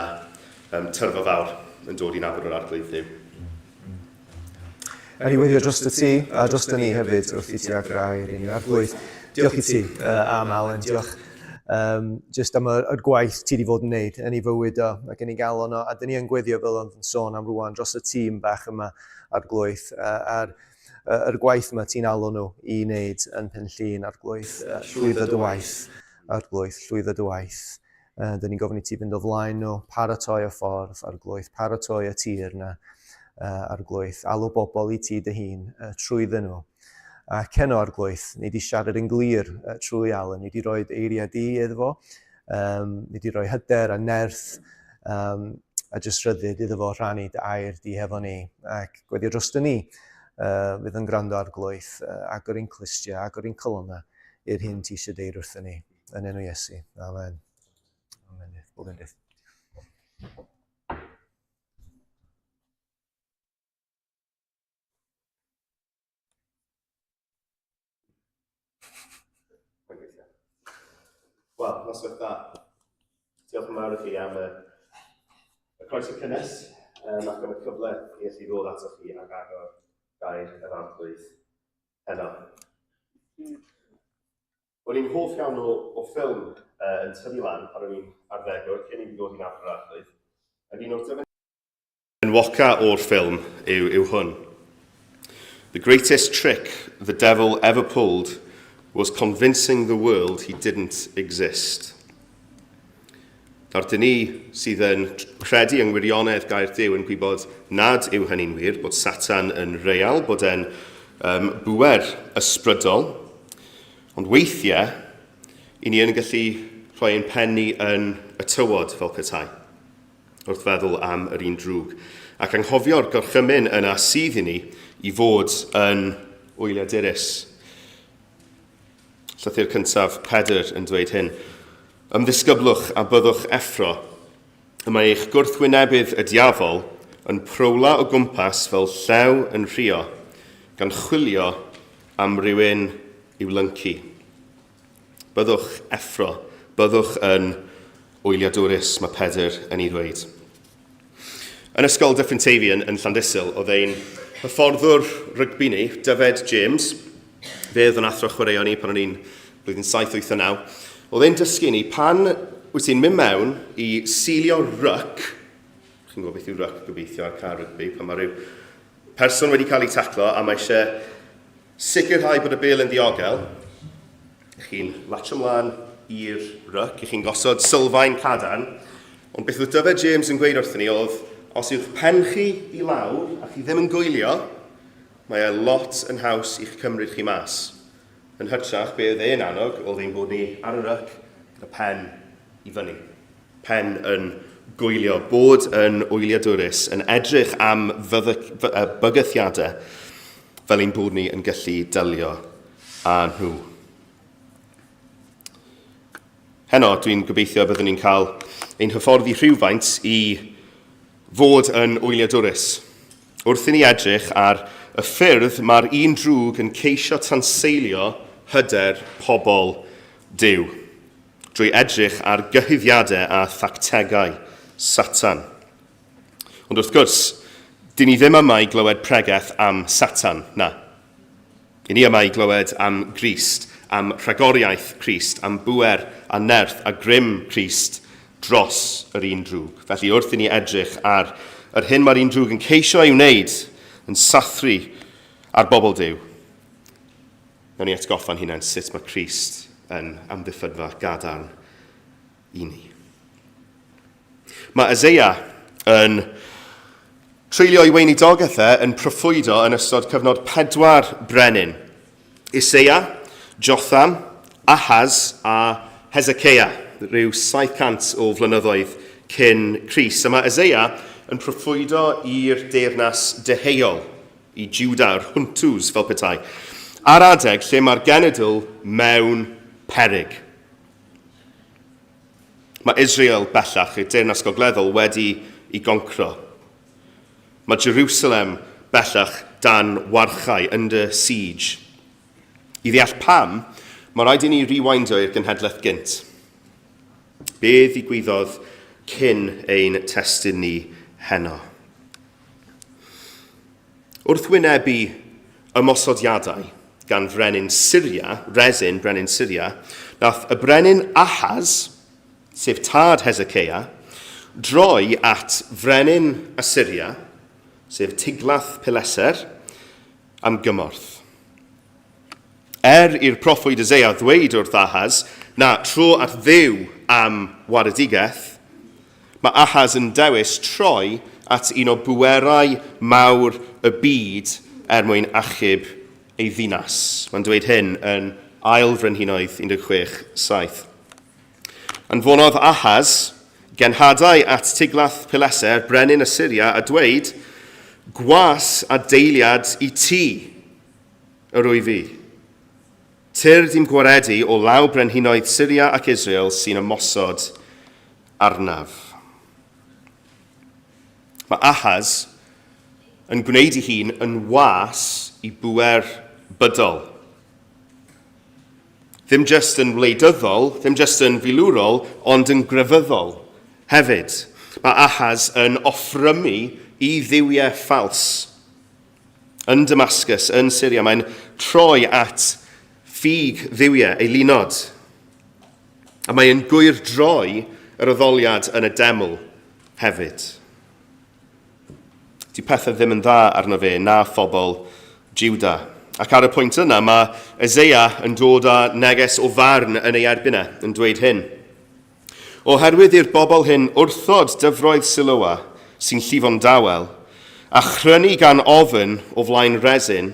Speaker 4: um, tyrfa fawr yn dod i nabod yr Arglwydd Dduw.
Speaker 1: A ni weddio dros y ti a dros ni hefyd wrth i ti agor air i ni. Arglwydd, diolch i ti uh, am Alan, diolch um, just am y, y gwaith ti wedi fod yn neud yn ei fywyd o ac yn ei galon o. A dyn ni yn gweddio fel ond yn sôn am rwan dros y tîm bach yma Arglwydd, uh, a'r yr gwaith yma ti'n alw nhw i wneud yn Pen Llŷn, Arglwydd, llwyddo dy waith, Arglwydd, llwyddo dy waith. Uh, dyn ni'n gofyn i ti fynd o flaen nhw, paratoi y ffordd, Arglwydd, paratoi y tir na, uh, Arglwydd, alw bobl i ti dy hun uh, trwyddyn nhw. A heno, Arglwydd, ni wedi siarad yn glir uh, trwy Alan, ni wedi rhoi eiriau di iddo fo, um, ni wedi rhoi hyder a nerth um, a jyst rhyddid iddo fo rhannu dy air di hefo ni. Ac gweddio dros ni, uh, fydd yn gwrando Arglwydd, uh, agor ein clustiau, agor ein colonnau i'r hyn ti eisiau deud wrthyn ni. Yn enw Iesu. Amen. Amen. Bob bendith.
Speaker 4: Wel, noswaith dda. Diolch yn fawr i chi am y, y croeso cynnes um, ac am y cyfle i allu ddod atoch chi ac agor gair yr arglwydd heno. O'n i'n hoff iawn o, o ffilm uh, yn tyfu lan pan o'n i'n arddegwr, cyn i fi ddod i'n nabod yr arglwydd. Ac un o'r enwoca o'r ffilm yw, yw hwn. The greatest trick the devil ever pulled was convincing the world he didn't exist. Nawr, dyn ni sydd yn credu yng ngwirionedd gair Duw yn gwybod nad yw hynny'n wir, bod Satan yn real, bod e'n um, bŵer ysbrydol. Ond weithiau, i ni yn gallu rhoi ein pen ni yn y tywod fel petai, wrth feddwl am yr un drwg, ac anghofio'r gorchymyn yna sydd i ni i fod yn wyliadwrus. Llythyr cyntaf Pedr yn dweud hyn. Ymddisgyblwch a byddwch effro. Y mae eich gwrthwynebydd y diafol yn prowla o gwmpas fel llew yn rhuo, gan chwilio am rywun i'w lyncu. Byddwch effro, byddwch yn wyliadwrus, mae Pedr yn ei ddweud. Yn Ysgol Dyffryn Teifi yn, yn Llandysul, oedd ein hyfforddwr rygbi ni, Dyfed James, fe oedd yn athro chwaraeon ni pan o'n i'n blwyddyn 7, 8 a 9. Oedd e'n dysgu ni pan wyt ti'n mynd mewn i sealio ryc, chi'n gwybod beth yw ryc gobeithio ar car rygbi, pan mae rhyw person wedi cael ei taclo a mae eisiau Sicrhau bod y bêl yn ddiogel. Chi'n latio mlaen i'r ryc, i chi'n gosod sylfaen cadarn. Ond beth oedd Dyfed James yn gweud wrthyn ni oedd, os yw'ch pen chi i lawr a chi ddim yn gwylio, mae e lot yn haws i'ch cymryd chi mas. Yn hytrach, be oedd e'n annog oedd ein bod ni ar y ryc gyda pen i fyny. Pen yn gwylio, bod yn wyliadwrus, yn edrych am bygythiadau fel ein bod ni yn gallu delio â nhw. Heno, dwi'n gobeithio byddwn ni'n cael ein hyfforddi rhywfaint i fod yn wyliadwrus. Wrth i ni edrych ar y ffyrdd mae'r un drwg yn ceisio tanseilio hyder pobl Duw, drwy edrych ar gyhuddiadau a thactegau Satan. Ond wrth gwrs, dyn ni ddim yma i glywed pregeth am Satan, na. I ni yma i glywed am Grist, am rhagoriaeth Crist, am bŵer a nerth a grym Crist dros yr un drwg. Felly wrth i ni edrych ar yr hyn mae'r un drwg yn ceisio ei wneud yn sathru ar bobl Duw, nawn ni atgoffa'n hunain sut mae Crist yn amddiffynfa gadarn i ni. Mae Eseia yn treulio ei weinidogaeth e yn proffwydo yn ystod cyfnod pedwar brenin. Iseia, Jotham, Ahaz a Hezekiah, rhyw 700 o flynyddoedd cyn Crist. A mae Eseia yn proffwydo i'r deyrnas deheuol, i Juda, yr Huntws fel petai, ar adeg lle mae'r genedl mewn peryg. Mae Israel bellach, y Deyrnas Gogleddol, wedi i goncro. Mae Jerusalem bellach dan warchau, under siege. I ddeall pam, mae rhaid i ni rewindio i'r genhedlaeth gynt. Be ddigwyddodd cyn ein testun ni heno? Wrth wynebu ymosodiadau gan frenin Syria, Rezin, brenin Syria, nath y brenin Ahaz, sef tad Hezekiah, droi at frenin Assyria, sef Tiglath-Pileser, am gymorth. Er i'r proffwyd Isaiah ddweud wrth Ahaz, na, tro at Dduw am waredigaeth, mae Ahaz yn dewis troi at un o bwerau mawr y byd er mwyn achub ei ddinas. Mae'n dweud hyn yn Ail Frenhinoedd 16, 7. Anfonodd Ahaz genhadau at Tiglath-Pileser, brenin Assyria, a dweud, Gwas a deiliad i ti, yr wyf fi. Tyrd i'm gwaredu o law brenhinoedd Syria ac Israel sy'n ymosod arnaf. Mae Ahaz yn gwneud ei hun yn was i bŵer bydol. Ddim jyst yn wleidyddol, ddim jyst yn filwrol, ond yn grefyddol hefyd. Mae Ahaz yn offrymu i dduwiau ffals. Yn Damascus, yn Syria, mae'n troi at ffug dduwiau, ei linod. A mae'n gwyrdroi yr addoliad yn y deml hefyd. Di pethau ddim yn dda arno fe na phobl Juda. Ac ar y pwynt yna, mae Eseia yn dod â neges o farn yn ei erbyn e, yn dweud hyn. Oherwydd i'r bobl hyn wrthod dyfroedd Siloa sy'n llifo'n dawel, a chrynu gan ofn o flaen Resin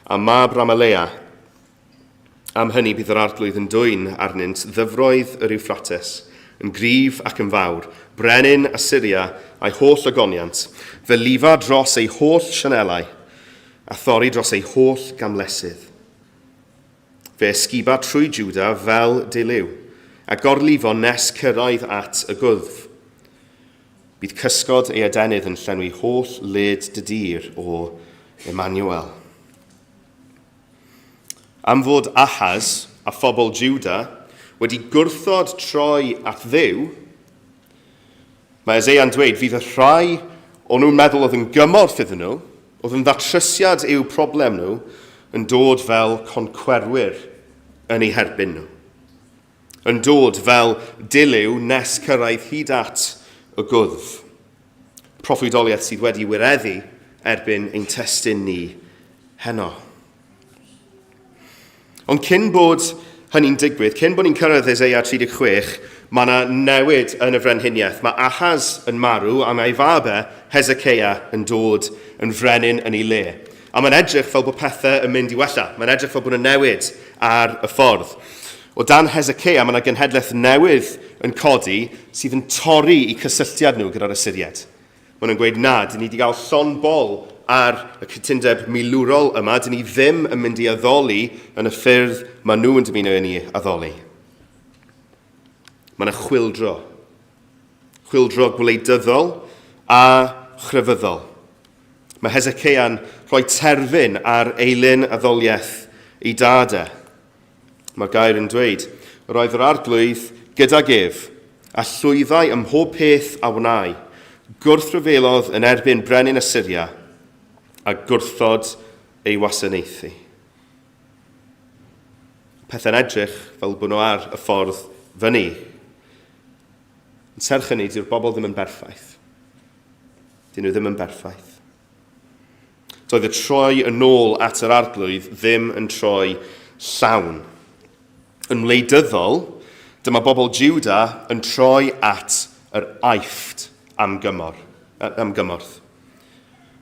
Speaker 4: a mab Ramalea, am hynny bydd yr Arglwydd yn dwyn arnynt ddyfroedd yr Iwffrates, yn gryf ac yn fawr, brenin Asyria a'i holl ogoniant, fe lifa dros ei holl sianelau, a thorri dros ei holl gamlesydd. Fe ysguba trwy Jwda fel dilyw, a gorlifo nes cyrraedd at y gwddf. Bydd cysgod ei adenydd yn llenwi holl led dy dir, o Emmanuel. Am fod Ahaz a phobl Jwda wedi gwrthod troi at Dduw, mae Eseia'n dweud fydd y rhai o'n nhw'n meddwl oedd yn gymorth iddyn nhw, oedd yn ddatrysiad i'w problem nhw, yn dod fel concwerwyr yn eu herbyn nhw. Yn dod fel dilyw nes cyrraedd hyd at y gwddf. Proffwydoliaeth sydd wedi wireddu erbyn ein testun ni heno. Ond cyn bod hynny'n digwydd, cyn bod ni'n cyrraedd Eseia 36, mae yna newid yn y frenhiniaeth. Mae Ahaz yn marw a mae ei fab e, Hezekiah, yn dod yn frenin yn ei le. A mae'n edrych fel bod pethau yn mynd i wella. Mae'n edrych fel bod yna newid ar y ffordd. O dan Hezekiah, mae yna genhedlaeth newydd yn codi sydd yn torri i cysylltiad nhw gyda'r Asyriaid. Maen nhw'n gweud, na, dyn ni wedi cael llond bol ar y cytundeb milwrol yma, dyn ni ddim yn mynd i addoli yn y ffyrdd maen nhw yn dymuno i ni addoli. Mae yna chwildro. Chwildro gwleidyddol a chrefyddol. Mae Heseceia'n rhoi terfyn ar eilun addoliaeth ei dad e. Mae'r gair yn dweud, Yr oedd yr Arglwydd gydag ef, a llwyddai ym mhob peth a wnâi. Gwrthryfelodd yn erbyn brenin Asyria, a gwrthod ei wasanaethu. Pethau'n edrych fel bod nhw ar y ffordd fyny. Yn serch hynny, dyw'r bobl ddim yn berffaith. Dyn nhw ddim yn berffaith. Doedd y troi yn ôl at yr arglwydd ddim yn troi llawn. Yn wleidyddol, dyma bobl Juda yn troi at yr Aifft am, gymor, am gymorth.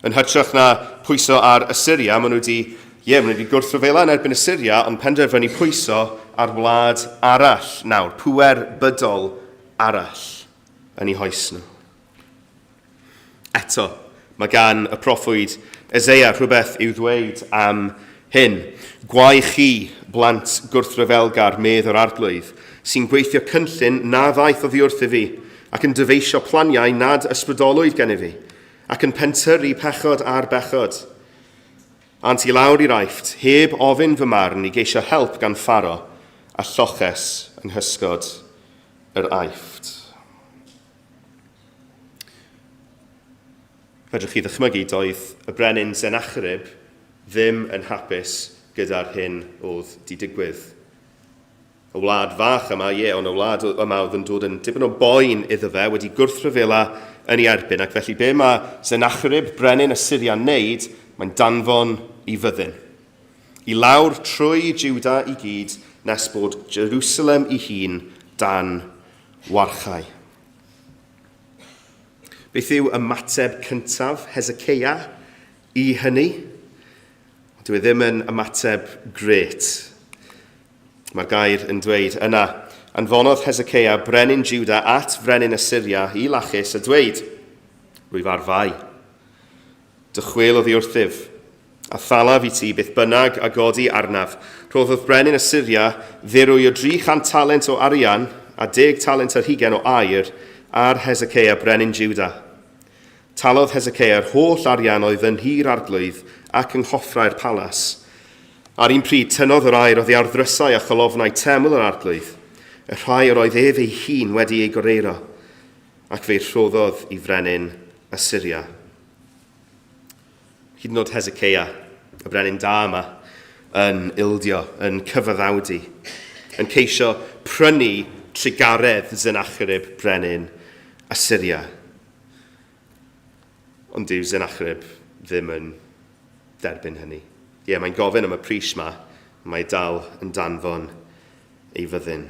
Speaker 4: Yn hytrach na pwyso ar Asyria, maen nhw wedi, ie, maen nhw wedi gwrthryfela yn erbyn Asyria, ond penderfynu pwyso ar wlad arall nawr, pŵer bydol arall yn eu hoes nhw. Eto, mae gan y proffwyd Eseia rhywbeth i'w ddweud am hyn. Gwae chi, blant gwrthryfelgar, medd yr arglwydd, sy'n gweithio cynllun na ddaeth oddi wrthyf fi, ac yn dyfeisio planiau nad ysbrydolwyd gennyf fi, ac yn pentyrru pechod ar bechod. Ânt i lawr i'r Aifft, heb ofyn fy marn i geisio help gan Pharo, a lloches yng nghysgod yr Aifft. Fedrwch chi ddychmygu, doedd y brenin Sennacherib ddim yn hapus gyda'r hyn oedd 'di digwydd. Y wlad fach yma, ie, ond y wlad yma oedd yn dod yn dipyn o boen iddo fe, wedi gwrthryfela yn ei erbyn, ac felly be mae Sennacherib, brenin Assyria'n neud, mae'n danfon i fyddin. I lawr trwy Juda i gyd, nes bod Jerusalem i hun dan warchau. Beth yw ymateb cyntaf Hezekiah i hynny? Dyw e ddim yn ymateb grêt. Mae'r gair yn dweud, Yna, anfonodd Hezekiah brenin Juda at frenin Asyria i Lachis a dweud, Rwyf ar fai. Dychwel oddi wrthyf, a thalaf i ti beth bynnag a godi arnaf. Rhoddodd brenin Asyria ddirwy o 300 talent o arian a deg talent ar hugain o aur ar Hezekiah brenin Juda. Talodd Heseceia yr holl arian oedd yn nhŷ'r arglwydd ac yng nghoffrau'r palas. Ar un pryd tynnodd yr aur oddi ar ddrysau a cholofnau teml yr arglwydd, y rhai yr oedd ef ei hun wedi eu goreuro, ac fe'i rhoddodd i frenin Asyria. Hyd yn oed Heseceia, y brenin da yma, yn ildio, yn cyfaddawdu, yn ceisio prynu trugaredd Sennacherib brenin Asyria. Ond dyw Sennacherib ddim yn derbyn hynny. Ie, mae'n gofyn am y pris ma, mae dal yn danfon ei fyddin.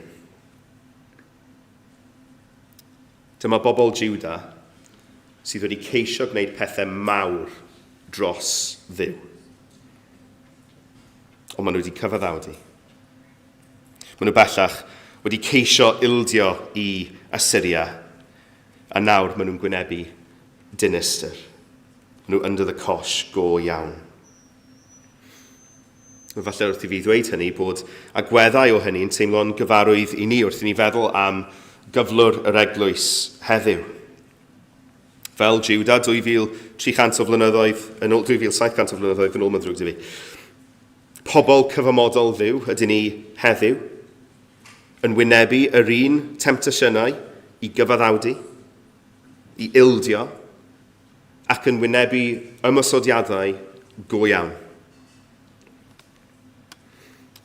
Speaker 4: Dyma bobl Juda sydd wedi ceisio gwneud pethau mawr dros Dduw. Ond maen nhw wedi cyfaddawdu. Maen nhw bellach wedi ceisio ildio i Asyria, a nawr maen nhw'n gwynebu dinistr. Maen nhw under the cosh go iawn. Falle wrth i fi ddweud hynny bod agweddau o hynny'n teimlo'n gyfarwydd i ni wrth i ni feddwl am gyflwr yr eglwys heddiw. Fel Juda 2,300 o flynyddoedd yn ôl, 2,700 o flynyddoedd yn ôl, mae'n ddrwg 'da fi. Pobl cyfamodol Dduw ydyn ni heddiw, yn wynebu yr un temtasiynau i gyfaddawdu, i ildio, ac yn wynebu ymosodiadau go iawn.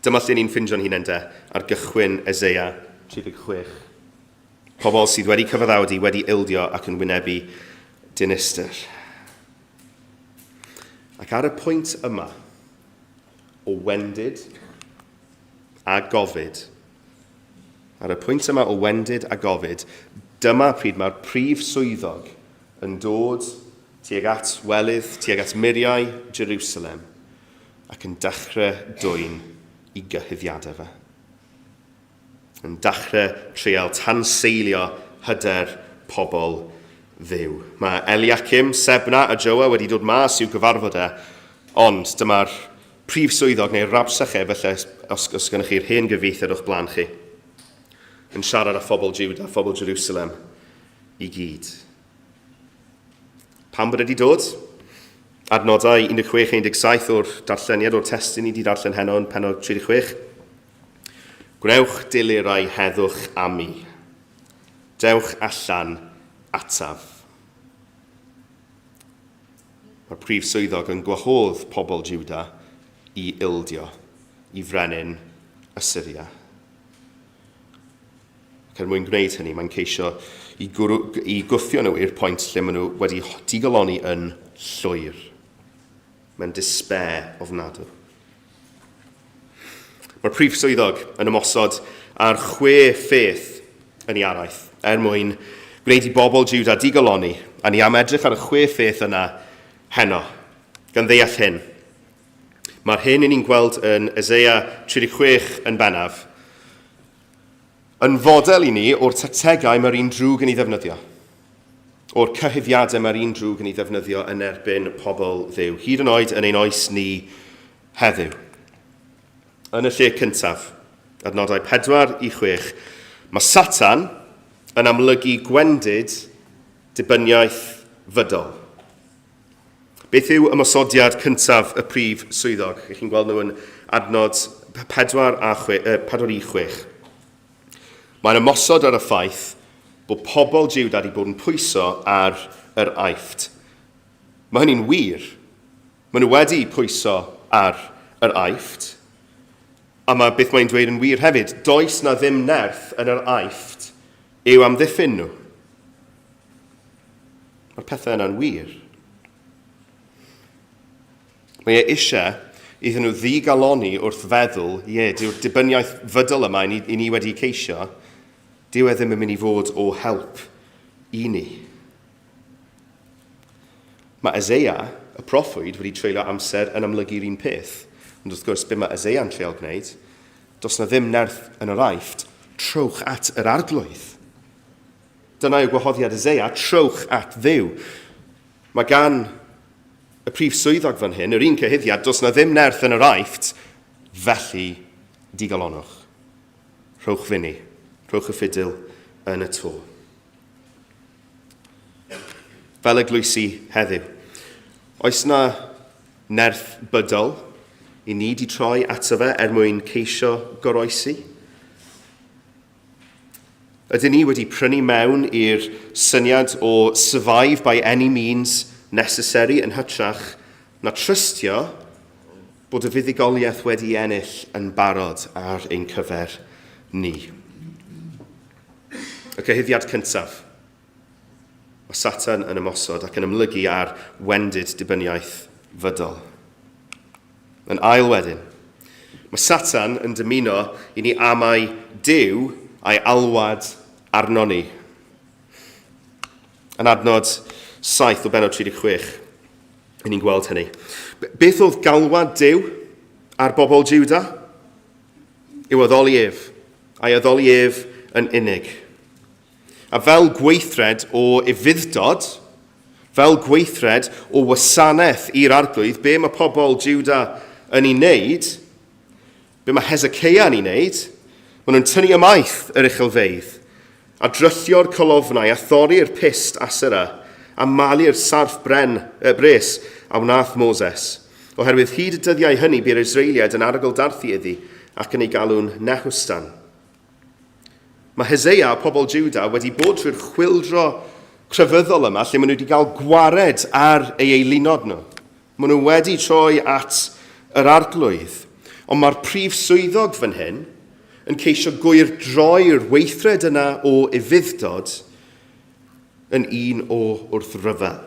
Speaker 4: Dyma lle ni'n ffindio'n hunain de, ar gychwyn Eseia 36. Pobl sydd wedi cyfaddawdu, wedi ildio ac yn wynebu dinistr. Ac ar y pwynt yma o wendid a gofid, ar y pwynt yma o wendid a gofid, dyma pryd mae'r prif swyddog yn dod tuag at welydd, tuag at muriau Jerusalem, ac yn dechrau dwyn i gyhuddiadau fe. Yn dechrau treial tanseilio hyder pobl Dduw. Mae Eliakim, Sebna a Joa wedi dod mas i'w gyfarfod e, ond dyma'r prif swyddog neu Rabshakeh, felly os, os gennych chi'r hen gyfieithiad o'ch blaen chi. yn siarad â phobl Juda, phobl Jerusalem i gyd. Pam bod e wedi dod? Adnodau 16-17 o'r darlleniad o'r testun ni wedi darllen heno yn penod 36. Gwnewch delerau heddwch â mi. Dewch allan ataf. Mae'r prif swyddog yn gwahodd pobl Juda i ildio i frenin Asyria. Ac er mwyn gwneud hynny, mae'n ceisio i, gwrw, i gwthio nhw i'r pwynt lle maen nhw wedi digalonni yn llwyr. Mae'n despair ofnadw. Mae'r prif swyddog yn ymosod ar chwe pheth yn ei araith er mwyn gwneud i bobl Juda digalonni, a ni am edrych ar y chwe pheth yna heno, gan ddeall hyn. Mae'r hyn i ni'n gweld yn Eseia 36 yn bennaf yn fodel i ni o'r tactegau mae'r un drwg yn ei ddefnyddio, o'r cyhuddiadau mae'r un drwg yn ei ddefnyddio yn erbyn pobl Dduw, hyd yn oed yn ein oes ni heddiw. Yn y lle cyntaf, adnodau 4 i 6, mae Satan yn amlygu gwendid dibyniaeth fydol. Beth yw ymosodiad cyntaf y prif swyddog? Ych chi'n gweld nhw yn adnod 4, a 6, 4 i 6. Mae'n ymosod ar y ffaith bod pobl Juda wedi bod yn pwyso ar yr Aifft. Mae hynny'n wir. Maen nhw wedi pwyso ar yr Aifft, a mae beth mae'n dweud yn wir hefyd, does na ddim nerth yn yr Aifft i'w amddiffyn nhw. Mae'r pethau yna'n wir. Mae e eisiau iddyn nhw ddigalonni wrth feddwl, ie, dyw'r dibyniaeth fydol yma i ni, i ni wedi ceisio, dyw e ddim yn mynd i fod o help i ni. Mae Eseia, y proffwyd, wedi treulio amser yn amlygu'r un peth. Ond wrth gwrs, be mae Eseia'n treial gwneud? Does na ddim nerth yn yr Aifft, trowch at yr Arglwydd. Dyna yw gwahoddiad Eseia, trowch at Dduw. Mae gan y prif swyddog fan hyn yr un cyhuddiad, does na ddim nerth yn yr Aifft, felly digalonnwch. Rhowch fyny, rhowch y ffidil yn y to. Fel eglwysi heddiw, oes na nerth bydol i ni di troi ato fe er mwyn ceisio goroesi? Ydyn ni wedi prynu mewn i'r syniad o survive by any means necessary yn hytrach na trystio bod y fuddugoliaeth wedi ennill yn barod ar ein cyfer ni? Y cyhuddiad cyntaf. Mae Satan yn ymosod ac yn ymlygu ar wendid dibyniaeth fydol. Yn ail wedyn, mae Satan yn dymuno i ni amau Duw a'i alwad arno ni. Yn adnod 7 o benod 36, i ni'n gweld hynny. Beth oedd galwad Duw ar bobl Juda? I'w addoli ef, a'i addoli ef yn unig. A fel gweithred o ufudd-dod, fel gweithred o wasanaeth i'r arglwydd, be mae pobl Juda yn ei wneud, be mae Hezekiah yn ei wneud, maen nhw'n tynnu ymaith yr uchelfeydd, a dryllio'r colofnau, a thorri'r pyst Asera, a malu'r sarff bren, eh, bres a wnaeth Moses. Oherwydd hyd y dyddiau hynny bu'r Israeliaid yn arogl-darthu iddi ac yn ei galw'n Nehustan. Mae Hosea a pobl Juda wedi bod trwy'r chwyldro crefyddol yma lle maen nhw wedi cael gwared ar ei eilunod nhw. Maen nhw wedi troi at yr arglwydd. Ond mae'r prif swyddog fan hyn yn ceisio gwyrdroi'r weithred yna o ufudd-dod yn un o wrthryfel.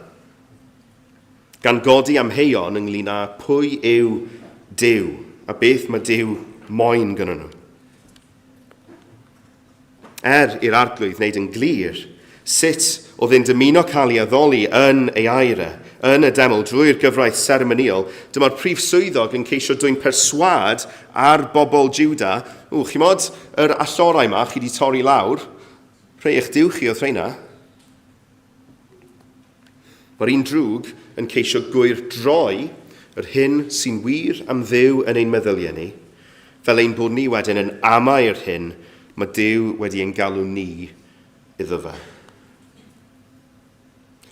Speaker 4: Gan godi amheuon ynglyn â pwy yw Duw a beth mae Duw moyn gyda nhw. Er i'r Arglwydd wneud yn glir sut oedd e'n dymuno cael ei addoli yn ei air e, yn y deml, drwy'r gyfraith seremonïol, dyma'r prif swyddog yn ceisio dwyn perswâd ar bobl Juda, ww, chimod, yr allorau ma chi wedi torri lawr, rhei eich duw chi oedd rheina. Mae'r un drwg yn ceisio gwyrdroi yr hyn sy'n wir am Dduw yn ein meddyliau ni, fel ein bod ni wedyn yn amau'r hyn Mae Duw wedi ein galw ni iddo fe.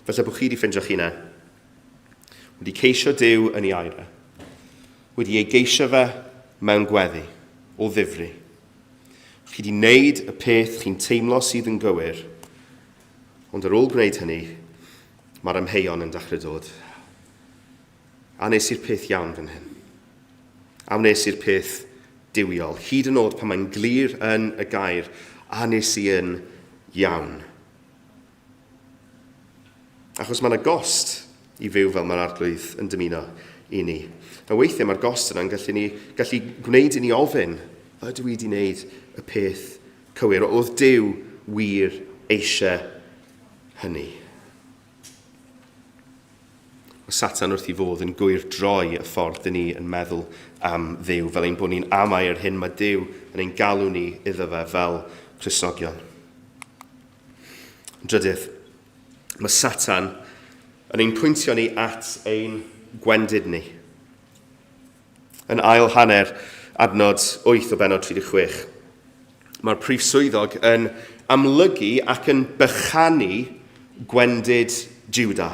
Speaker 4: Falle bod chi wedi ffeindio'ch hunain. Wedi ceisio Duw yn ei air e. Wedi ei geisio fe mewn gweddi, o ddifri. Chi wedi wneud y peth chi'n teimlo sydd yn gywir, ond ar ôl gwneud hynny, mae'r amheuon yn dechrau dod. A wnes i'r peth iawn fan hyn? A wnes i'r peth duwiol? Hyd yn oed pan mae'n glir yn y gair, a wnes i yn iawn? Achos mae yna gost i fyw fel mae'r Arglwydd yn dymuno i ni. A weithiau mae'r gost yna'n gallu, ni, gallu gwneud i ni ofyn, ydw i wedi gwneud y peth cywir? Oedd Duw wir eisiau hynny? Mae Satan wrth ei fodd yn gwyrdroi y ffordd dyn ni yn meddwl am Dduw, fel ein bod ni'n amau yr hyn mae Duw yn ein galw ni iddo fe fel Cristnogion. Yn drydydd, mae Satan yn ein pwyntio ni at ein gwendid ni. Yn ail hanner adnod 8 o bennod 36, mae'r prif swyddog yn amlygu ac yn bychanu gwendid Juda.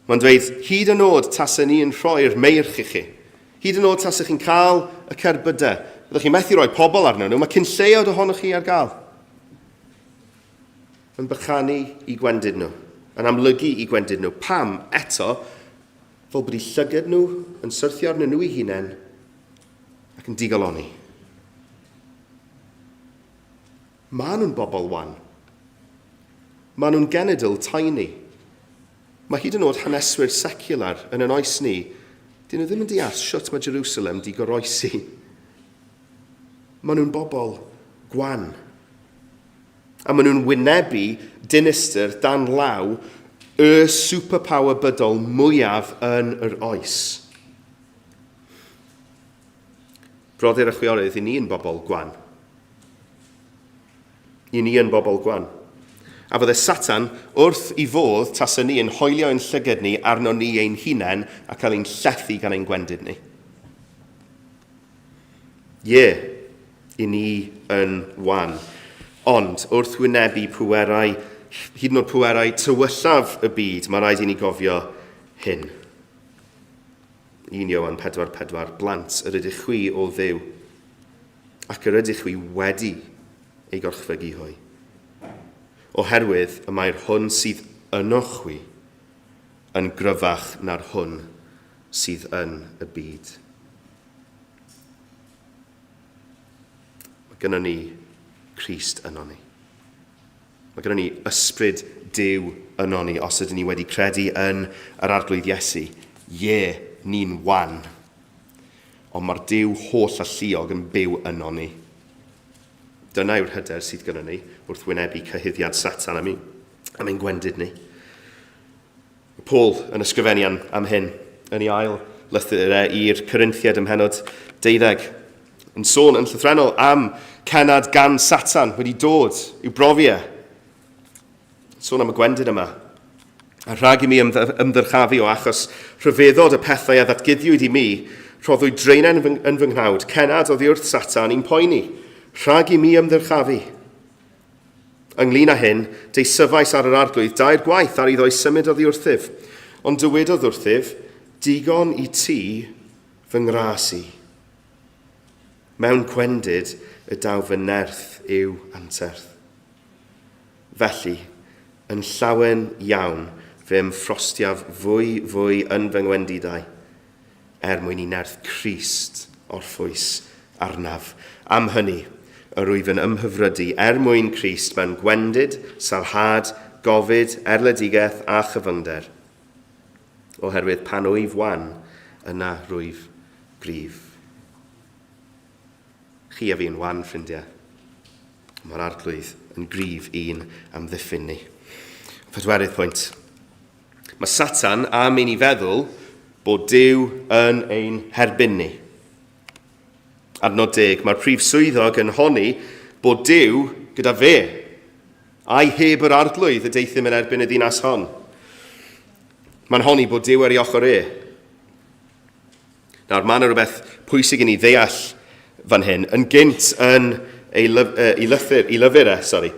Speaker 4: Mae'n dweud, hyd yn oed tasen ni yn rhoi'r meirch i chi, hyd yn oed tasech chi'n cael y cerbydau, byddwch chi'n methu rhoi pobl arnyn nhw, mae cyn lleiod ohonoch chi ar gael. Yn bychanu i gwendid nhw, yn amlygu i gwendid nhw. Pam, eto, fel bod eu llygad nhw yn syrthio arnyn nhw'u hunain ac yn digalonni. Maen nhw'n bobl wan. Maen nhw'n genedl tiny. Mae hyd yn oed haneswyr secular yn yn oes ni, dyn nhw ddim yn deall shwt mae Jerusalem di goroesi. Maen nhw'n bobl gwan. A maen nhw'n wynebu dinistr dan law y superpower bydol mwyaf yn yr oes. Brodyr a chwiorydd, i ni yn bobl gwan. I ni yn bobl gwan. A fydde Satan wrth i fodd tasa ni yn hoelio ein llyged ni arno ni ein hunain a cael ein llethu gan ein gwendid ni. Ie, i ni yn wan. Ond wrth wynebu pwerau, hyd yn oed pwerau tywyllaf y byd, mae rhaid i ni gofio hyn. 1 Ioan 4:4 Blant yr ydych chwi o Dduw, ac yr ydych chwi wedi ei gorchfygu hwy. Oherwydd y mae'r hwn sydd ynoch chwi yn gryfach na'r hwn sydd yn y byd. Mae gynnon ni Crist yno ni. Mae gynnon ni ysbryd Duw yno ni os ydyn ni wedi credu yn yr Arglwydd Iesu. Ie, ni'n wan. Ond mae'r Duw holl alluog yn byw yno ni. Dyna yw'r hyder sydd gynnon ni wrth wynebu cyhuddiad Satan am, am ein gwendid ni. Mae Paul yn ysgrifennu am, am hyn yn ei ail lythyr e i'r Corinthiaid ym mhennod 12. Yn sôn yn llythrennol am cenad gan Satan wedi dod i'w brofi e. Sôn am y gwendid yma. A rhag i mi ymddyrchafu o achos rhyfeddod y pethau a ddatguddiwyd i mi, rhoddwyd draenen yn fy, yn fy nghnawd, cenad oddi wrth Satan i'n poeni, rhag i mi ymddyrchafu. Ynglŷn â hyn, deisyfais ar yr Arglwydd dair gwaith ar iddo ei symud oddi wrthyf. Ond dywedodd wrthyf, Digon i ti fy ngras i. Mewn gwendid y daw fy nerth i'w anterth. Felly, yn llawen iawn fe ymffrostiaf fwy fwy yn fy ngwendidau, er mwyn i nerth Crist orffwys arnaf. Am hynny, yr wyf yn ymhyfrydu er mwyn Crist mewn gwendid, sarhad, gofid, erledigaeth a chyfyngder. Oherwydd pan wyf wan, yna rwyf gryf. Chi a fi'n wan, ffrindiau. Mae'r Arglwydd yn gryf i'n amddiffyn ni. Pedwerydd pwynt. Mae Satan am i ni feddwl bod Duw yn ein herbyn ni. Adnod deg, mae'r prif swyddog yn honni bod Duw gyda fe. Ai heb yr arglwydd y deuthum yn erbyn y ddinas hon? Mae'n honni bod Duw ar ei ochr e. Nawr, mae yna rhywbeth pwysig i ni ddeall fan hyn. Yn gynt yn ei, lyf, ei lythyr, ei lyfr e, sorry,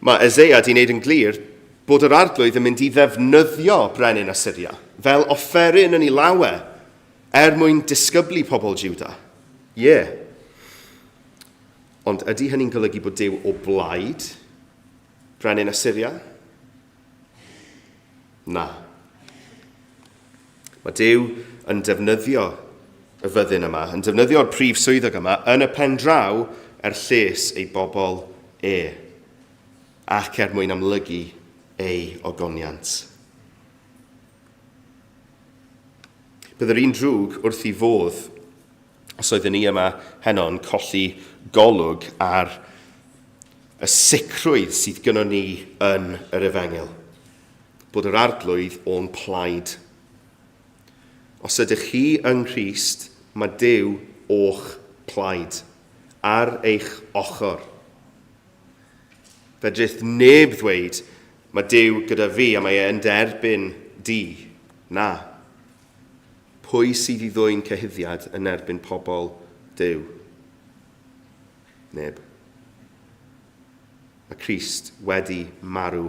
Speaker 4: mae Eseia di wneud yn glir bod yr arglwydd yn mynd i ddefnyddio brenin Asyria fel offeryn yn ei lawe er mwyn disgyblu pobl Juda. Ie. Yeah. Ond ydy hynny'n golygu bod Duw o blaid brenin Asyria? Na. Mae Duw yn defnyddio y fyddin yma, yn defnyddio'r prif swyddog yma yn y pen draw er lles ei bobl e, ac er mwyn amlygu ei ogoniant. Bydd yr un drwg wrth i fodd os oeddwn ni yma heno yn colli golwg ar y sicrwydd sydd gynnon ni yn yr efengyl, bod yr arglwydd o'n plaid. Os ydych chi yng Nghrist, mae Duw o'ch plaid, ar eich ochr. Fedrith neb ddweud, mae Duw gyda fi a mae e yn derbyn di. Na. Pwy sydd i ddwyn cyhuddiad yn erbyn pobl Duw? Neb. Mae Crist wedi marw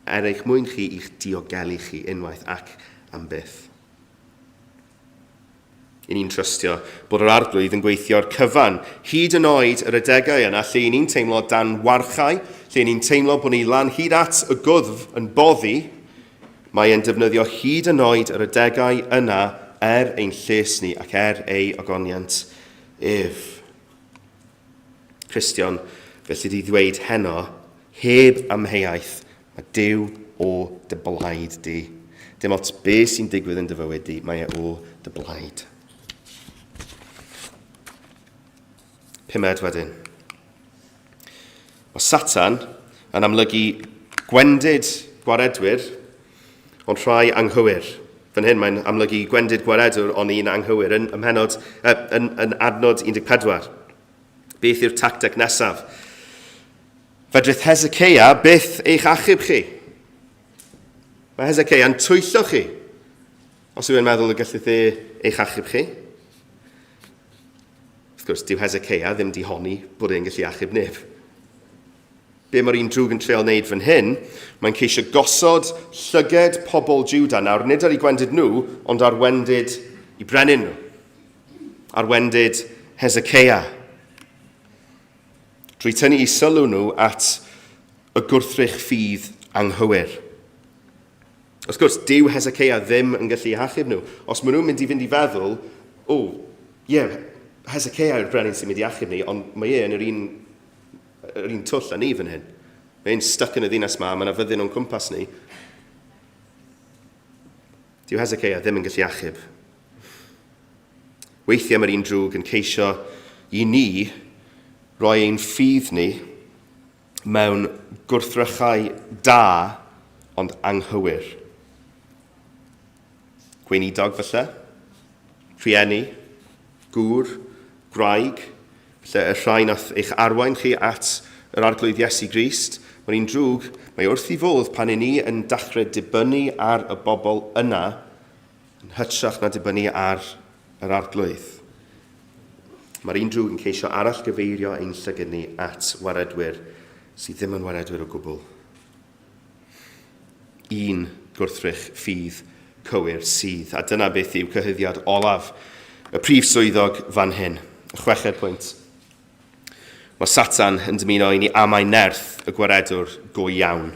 Speaker 4: er eich mwyn chi i'ch diogelu chi unwaith ac am byth. I ni'n trystio bod yr Arglwydd yn gweithio'r cyfan, hyd yn oed yr adegau yna lle i ni'n teimlo dan warchau, lle i ni'n teimlo bod ni lan hyd at y gwddf yn boddi, mae e'n defnyddio hyd yn oed yr adegau yna er ein lles ni ac er ei ogoniant ef. Cristion, felly di ddweud heno, heb amheuaeth, mae Duw o dy blaid di. Dim ots be sy'n digwydd yn dy fywyd di, mae e o dy blaid. Pumed wedyn. Mae Satan yn amlygu gwendid gwaredwyr, ond rhai anghywir. Fan hyn mae'n amlygu gwendid gwaredwr, ond un anghywir, yn, ymhenod, yn, yn adnod 14. Beth yw'r tacteg nesaf? Fedrith Hezekiah byth eich achub chi. Mae Hezekiah'n twyllo chi. Os yw'n meddwl y gallith e eich achub chi. Wrth gwrs, dyw Hezekiah ddim di honni bod e'n gallu achub neb. Be mae'r un drwg yn treial wneud fan hyn, mae'n ceisio gosod llyged pobl Juda nawr, nid ar eu gwendid nhw, ond ar wendid i brenin nhw. Ar wendid Hezekiah. Drwy tynnu i sylw nhw at y gwrthrych ffydd anghywir. Wrth gwrs, dyw Hezekiah ddim yn gallu hachub nhw. Os maen nhw'n mynd i fynd i feddwl, o, ie, yeah, Hezekiah yw'r brenin sy'n mynd i achub ni, ond mae e yn yr un, yr un twll â ni fan hyn. Mae e'n stuck yn y ddinas ma, mae yna fyddin o'n cwmpas ni. Dyw Hezekiah ddim yn gallu achub. Weithiau mae'r un drwg yn ceisio i ni roi ein ffydd ni mewn gwrthrychau da ond anghywir. Gweinidog falle, rhieni, gŵr, gwraig, falle y rhai nath eich arwain chi at yr Arglwydd Iesu Grist, mae'n un drwg, mae wrth i fodd pan i ni yn dachrau dibynnu ar y bobl yna yn hytrach na dibynnu ar yr Arglwydd. Mae'r un drwg yn ceisio arallgyfeirio ein llygad ni at waredwyr sydd ddim yn waredwyr o gwbl. Un gwrthrych ffydd cywir sydd, a dyna beth yw cyhuddiad olaf y prif swyddog fan hyn. Y chweched pwynt. Mae Satan yn dymuno i ni amau nerth y gwaredwr go iawn.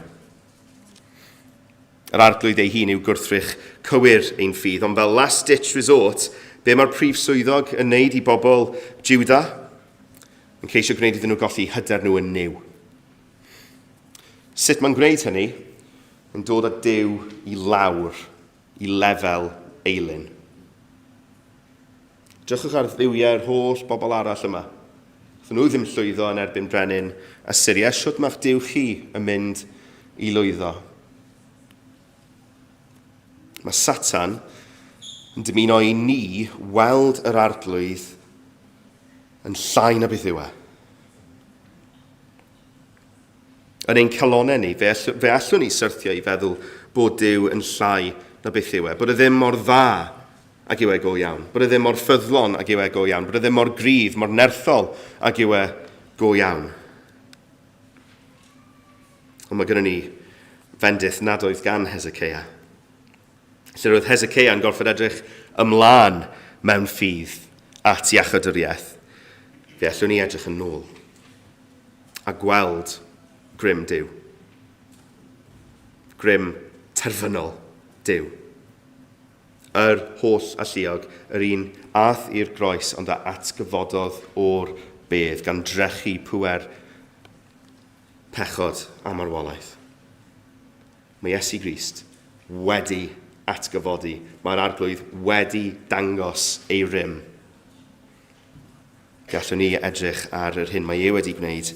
Speaker 4: Yr Arglwydd ei hun yw gwrthrych cywir ein ffydd, ond fel last ditch resort, be mae'r prif swyddog yn wneud i bobl Juda? Yn ceisio gwneud iddyn nhw golli hyder nhw yn Nuw. Sut mae'n gwneud hynny? Yn dod â Duw i lawr i lefel eilun. Drychwch ar dduwiau'r holl bobl arall yma. Wnaethon nhw ddim llwyddo yn erbyn brenin Asyria. Shwt mae'ch duw chi yn mynd i lwyddo? Mae Satan yn dymuno i ni weld yr arglwydd yn llai na beth yw e. Yn ein calonnau ni, fe, all, fe allwn ni syrthio i feddwl bod Duw yn llai na beth yw e, bod e ddim mor dda ag yw e go iawn, bod e ddim mor ffyddlon ag yw e go iawn, bod e ddim mor gryf, mor nerthol ag yw e go iawn. Ond mae gennym ni fendith nad oedd gan Hezekiah. Lle roedd Hezekiah yn gorfod edrych ymlaen mewn ffydd at iachawdwriaeth, fe allwn ni edrych yn ôl a gweld grym Duw. Grym terfynol Duw. Yr holl alluog, yr un ath i'r groes ond a atgyfododd o'r bedd gan drechu pŵer pechod a marwolaeth. Mae Iesu Grist wedi atgyfodi. Mae'r Arglwydd wedi dangos ei rym. Gallwn ni edrych ar yr hyn mae e wedi gwneud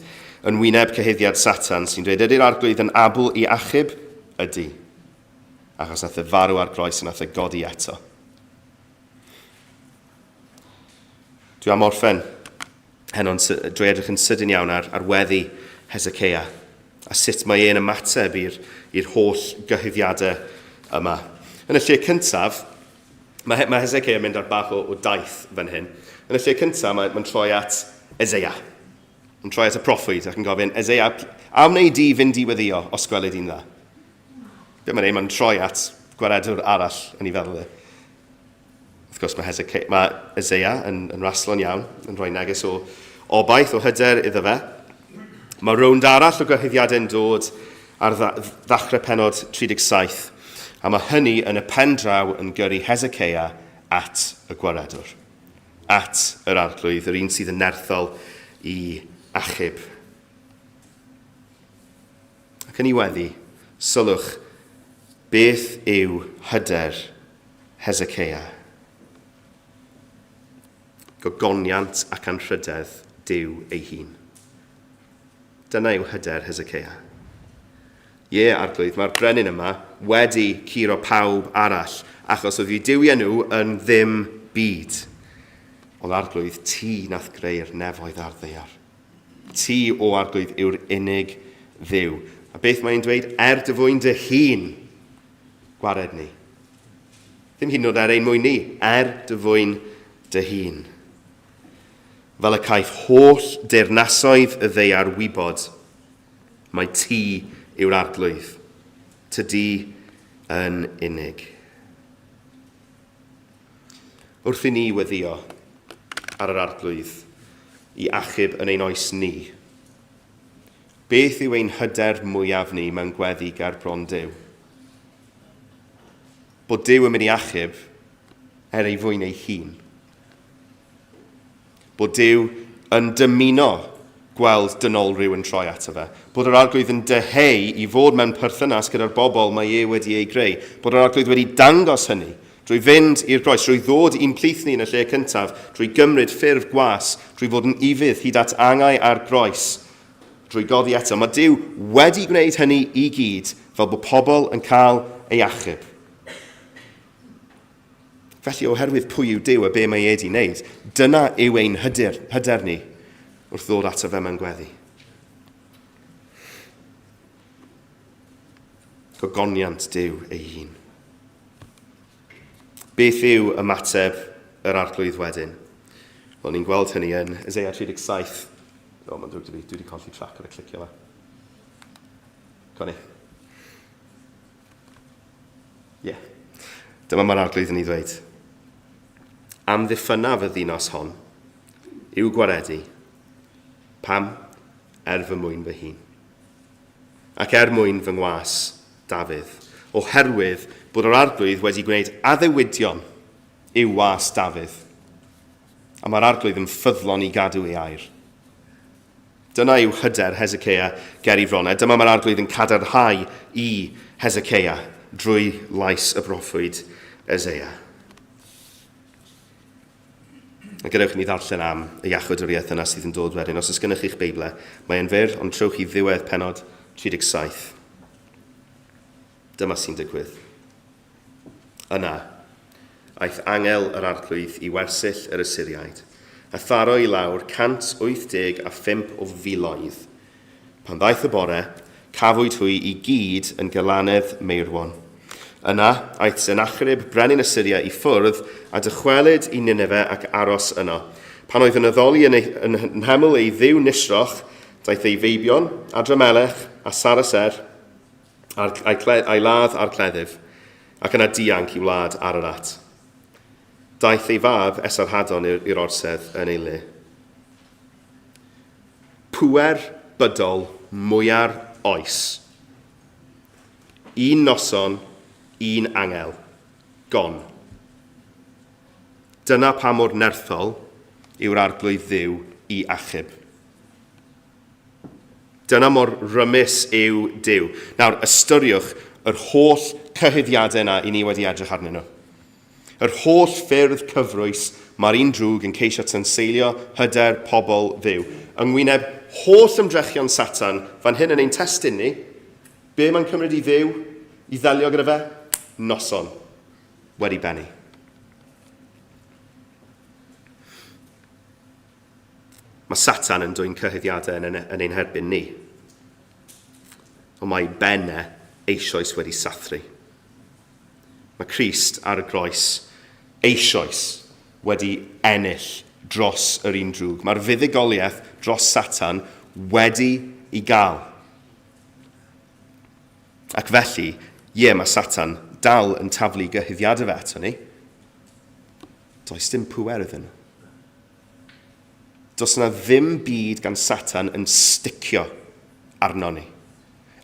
Speaker 4: yn wyneb cyhuddiad Satan sy'n dweud, ydy'r Arglwydd yn abl i achub? Ydy. Achos nath e farw ar groes a nath e godi eto. Dwi am orffen heno'n drwy edrych yn sydyn iawn ar, ar weddi Hezekiah a sut mae e'n ymateb i'r holl gyhuddiadau yma. Yn y lle cyntaf, mae, mae Hezekiah yn mynd ar bach o, o daith fan hyn. Yn y lle cyntaf, mae'n mae troi at Ezeia. Mae'n troi at y proffwyd ac yn gofyn, Ezeia, a wnei di fynd i weddio os gweled di'n dda? Be mae'n ei, mae'n troi at gwaredwr arall yn ei feddwl e. Wrth gwrs, mae, Hezekiah, mae Ezeia yn, yn raslon iawn, yn rhoi neges o obaith, o hyder iddo fe. Mae rownd arall o gyhuddiadau'n dod ar ddechrau penod 37, a mae hynny yn y pen draw yn gyrru Hezekiah at y gwaredwr, at yr arglwydd, yr un sydd yn nerthol i achub. Ac yn ei weddi, sylwch beth yw hyder Hezekiah. Gogoniant ac anrhydedd Duw ei hun. Dyna yw hyder Hezekiah. Ie, arglwydd, mae'r brenin yma wedi curo pawb arall, achos oedd eu duwiau nhw yn ddim byd. Ond arglwydd, ti nath greu'r nefoedd a'r ddaear. Ti, o Arglwydd, yw'r unig Dduw. A beth mae'n dweud? Er dy fwyn dy hun, gwared ni. Ddim hyd yn oed er ein mwyn ni, er dy fwyn dy hun. Fel y caiff holl deyrnasoedd y ddaear wybod, mai ti yw'r Arglwydd, tydi yn unig. Wrth i ni weddïo ar yr Arglwydd i achub yn ein oes ni, beth yw ein hyder mwyaf ni mewn gweddi ger bron Duw? Bod Duw yn mynd i achub er ei fwyn ei hun. Bod Duw yn dymuno gweld dynolryw yn troi ato fe. Bod yr Arglwydd yn dyheu i fod mewn perthynas gyda'r bobl mae e wedi ei greu. Bod yr Arglwydd wedi dangos hynny drwy fynd i'r groes, drwy ddod i'n plith ni yn y lle cyntaf, drwy gymryd ffurf gwas, drwy fod yn ufudd hyd at angau ar groes, drwy godi eto. Mae Duw wedi gwneud hynny i gyd fel bod pobl yn cael ei achub. Felly, oherwydd pwy yw Duw a be mae e wedi wneud, dyna yw ein hyder, hyder ni wrth ddod ato fe mewn gweddi. Gogoniant Duw ei hun. Beth yw ymateb yr arglwydd wedyn? Wel, ni'n gweld hynny yn Isaiah 37. O, mae'n drwg 'da fi, dwi wedi colli trac ar y clicio fe. Connie. Ie. Yeah. Dyma mae'r arglwydd yn ei ddweud. Amddiffynnaf y ddinas hon, i'w gwaredu. Pam? Er fy mwyn fy hun. Ac er mwyn fy ngwas, Dafydd. Oherwydd bod yr arglwydd wedi gwneud addewidion i'w was Dafydd. A mae'r arglwydd yn ffyddlon i gadw ei air. Dyna yw hyder Hezekiah ger ei fron. A dyma mae'r Arglwydd yn cadarnhau i Hezekiah drwy lais y broffwyd Eseia. A gadewch i ni ddarllen am y iachawdwriaeth yna sydd yn dod wedyn. Os oes gennych chi'ch Beiblau, mae'n fyr, ond trowch i ddiwedd penod 37. Dyma sy'n digwydd. Yna, aeth angel yr Arglwydd i wersyll yr Asyriaid, a tharo i lawr 185 o filoedd. Pan ddaeth y bore, cafwyd hwy i gyd yn gelanedd meirwon. Yna, aeth Sennacherib brenin Asyria i ffwrdd, a dychwelyd i Ninefe ac aros yno. Pan oedd yn addoli yn, ei, yn nheml ei dduw Nisroch, daeth ei feibion, Adramelech a Saraser, a'r, a'i, cle, a'i ladd a'r cleddyf, ac yna dianc i wlad Ararat. Daeth ei fab Esarhadon i'r orsedd yn ei le. Pŵer bydol mwya'r oes. Un noson, un angel. Gone. Dyna pa mor nerthol yw'r Arglwydd Dduw i achub. Dyna mor rymus yw Duw. Nawr, ystyriwch yr holl cyhuddiadau yna i ni wedi edrych arnyn nhw. Yr holl ffyrdd cyfrwys mae'r un drwg yn ceisio tanseilio hyder pobl Dduw. Yng ngwyneb holl ymdrechion Satan, fan hyn yn ein testun ni, be mae'n cymryd i Dduw i ddelio gyda fe? Noson. Wedi bennu. Mae Satan yn dwyn cyhuddiadau yn, yn ein herbyn ni. Ond mae ben e eisoes wedi sathru. Mae Crist ar y groes eisoes wedi ennill dros yr un drwg. Mae'r fuddugoliaeth dros Satan wedi i gael. Ac felly, ie, mae Satan dal yn taflu gyhuddiadau fe ato ni. Does dim pŵer iddyn nhw. Does yna ddim byd gan Satan yn sticio arno ni.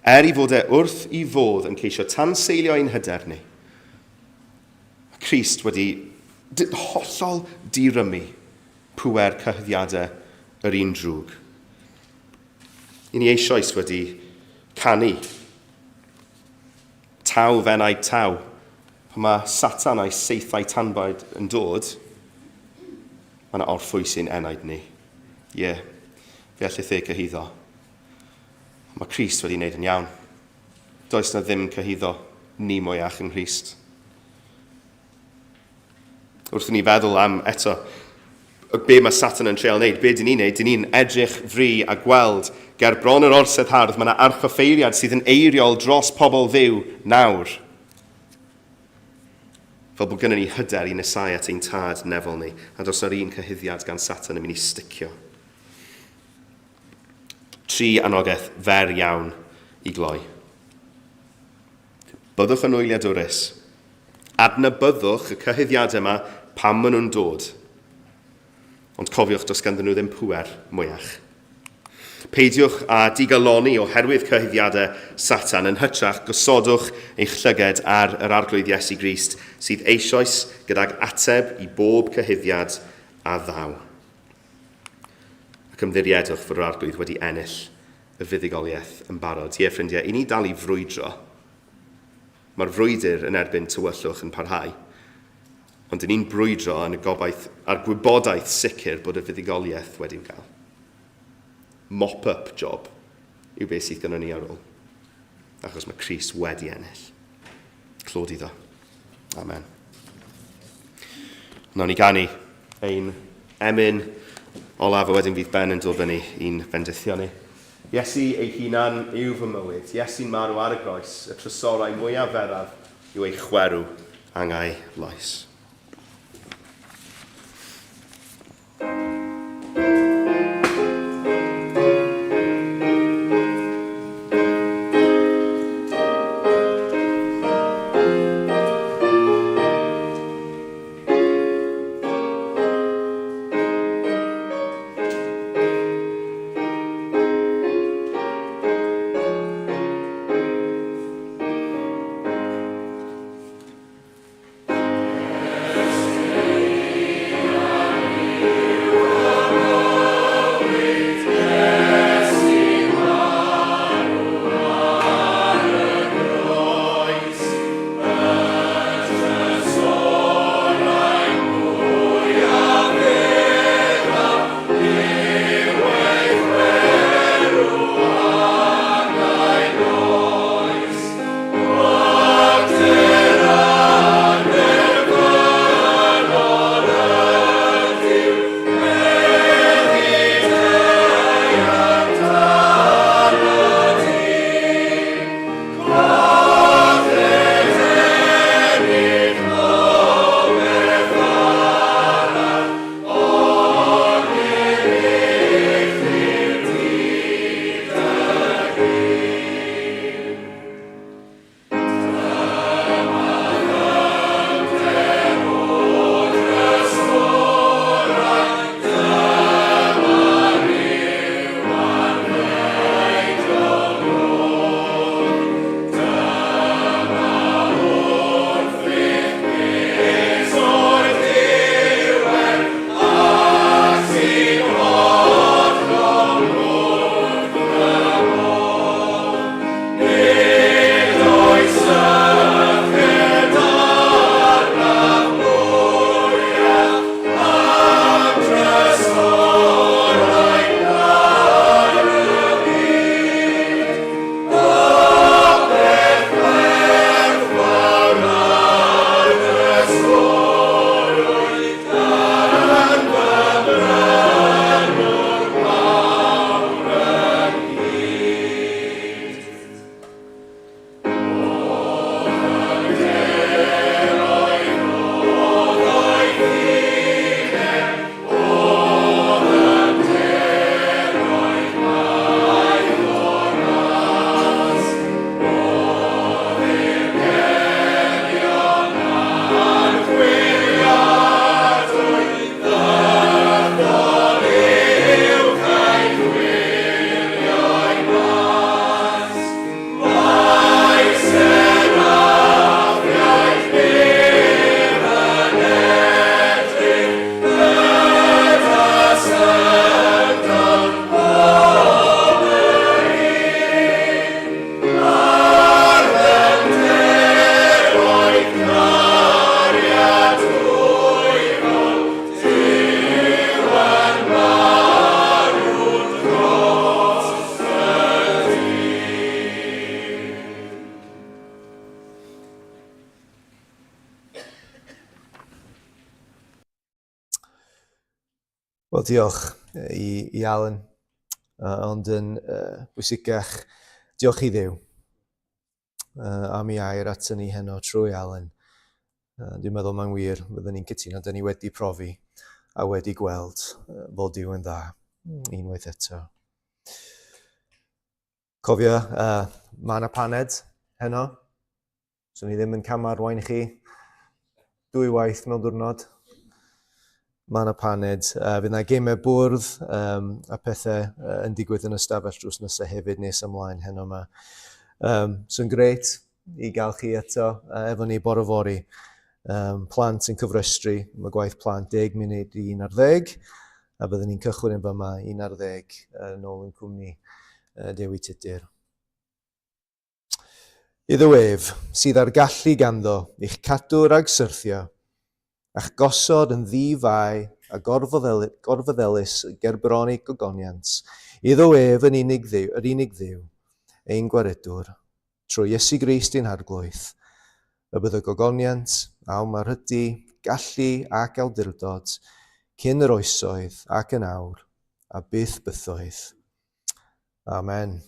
Speaker 4: Er i fod e wrth i fodd yn ceisio tanseilio ein hyder ni, mae Crist wedi hollol dirymu pŵer cyhuddiadau yr un drwg. I ni eisoes wedi canu taw fenau taw. Pan mae Satan a'i saethau tanbaid yn dod, mae yna orffwys i'n enaid ni. Ie, yeah, fe allith e cyhuddo. Ond mae Crist wedi wneud yn iawn. Does na ddim cyhuddo ni mwyach yng Nghrist. Wrth i ni feddwl am eto be mae Satan yn treial wneud, be dyn ni'n wneud, dyn ni'n edrych fri a gweld ger bron yr orsedd hardd, mae yna archoffeiriad sydd yn eiriol dros pobl Dduw nawr. Fel bod gennym ni hyder i nesau at ein tad nefol ni, a does na'r un cyhuddiad gan Satan yn mynd i sticio. Tri anogaeth fer iawn i gloi. Byddwch yn wyliadwrus. Adnabyddwch y cyhuddiadau yma pan maen nhw'n dod. Ond cofiwch, does ganddyn nhw ddim pŵer mwyach. Peidiwch â digalonni oherwydd cyhuddiadau Satan. Yn hytrach, gosodwch eich llyged ar yr Arglwydd Iesu Grist sydd eisoes gydag ateb i bob cyhuddiad a ddaw. Ac ymddiriedwch fod yr Arglwydd wedi ennill y fuddugoliaeth yn barod. Ie, ffrindiau, i ni dal i frwydro. Mae'r frwydr yn erbyn tywyllwch yn parhau, ond dyn ni'n brwydro yn y gobaith a'r gwybodaeth sicr bod y fuddugoliaeth wedi'w gael. Mop-up job yw beth sydd gynnon ni ar ôl, achos mae Crist wedi ennill. Clod iddo. Amen. Nawn ni ganu ein emyn olaf a wedyn fydd Ben yn dod fyny i'n bendithio ni. Iesu ei hunan yw fy mywyd. Iesu'n marw ar y groes, y trysorau mwyaf feraf yw ei chwerw angau loes.
Speaker 1: Wel, diolch i, i Alan, uh, ond yn uh, bwysicach, diolch i Dduw uh, am ei air at ni heno trwy Alan. Uh, dwi'n meddwl mae'n wir, fyddwn ni'n cytuno, dyn ni wedi profi a wedi gweld uh, fod Duw yn dda unwaith eto. Cofio, uh, mae yna paned heno. So ni ddim yn camarwain chi. Dwy waith mewn diwrnod. Mae yna paned. Uh, fydd yna gemau bwrdd um, a pethau uh, yn digwydd yn y stafell drws nesaf hefyd nes ymlaen heno yma. Um, so yn grêt i gael chi eto uh, efo ni bore fory. Um, plant yn cyfrestru, mae gwaith plant 10 munud i 11, a byddwn ni'n cychwyn yn fyma 11 uh, nôl yn cwmni uh, Dewi Tudur. Iddo ef, sydd â'r gallu ganddo i'ch cadw rhag syrthio, a'ch gosod yn ddi-fai a gorfoddelus gerbron ei gogoniant, iddo ef yn unig Dduw, yr unig Dduw, ein Gwaredwr, trwy Iesu Grist ein Harglwydd, y bydd y gogoniant, awm a rhydu, gallu ac awdurdod, cyn yr oesoedd ac yn awr, a byth bythoedd. Amen.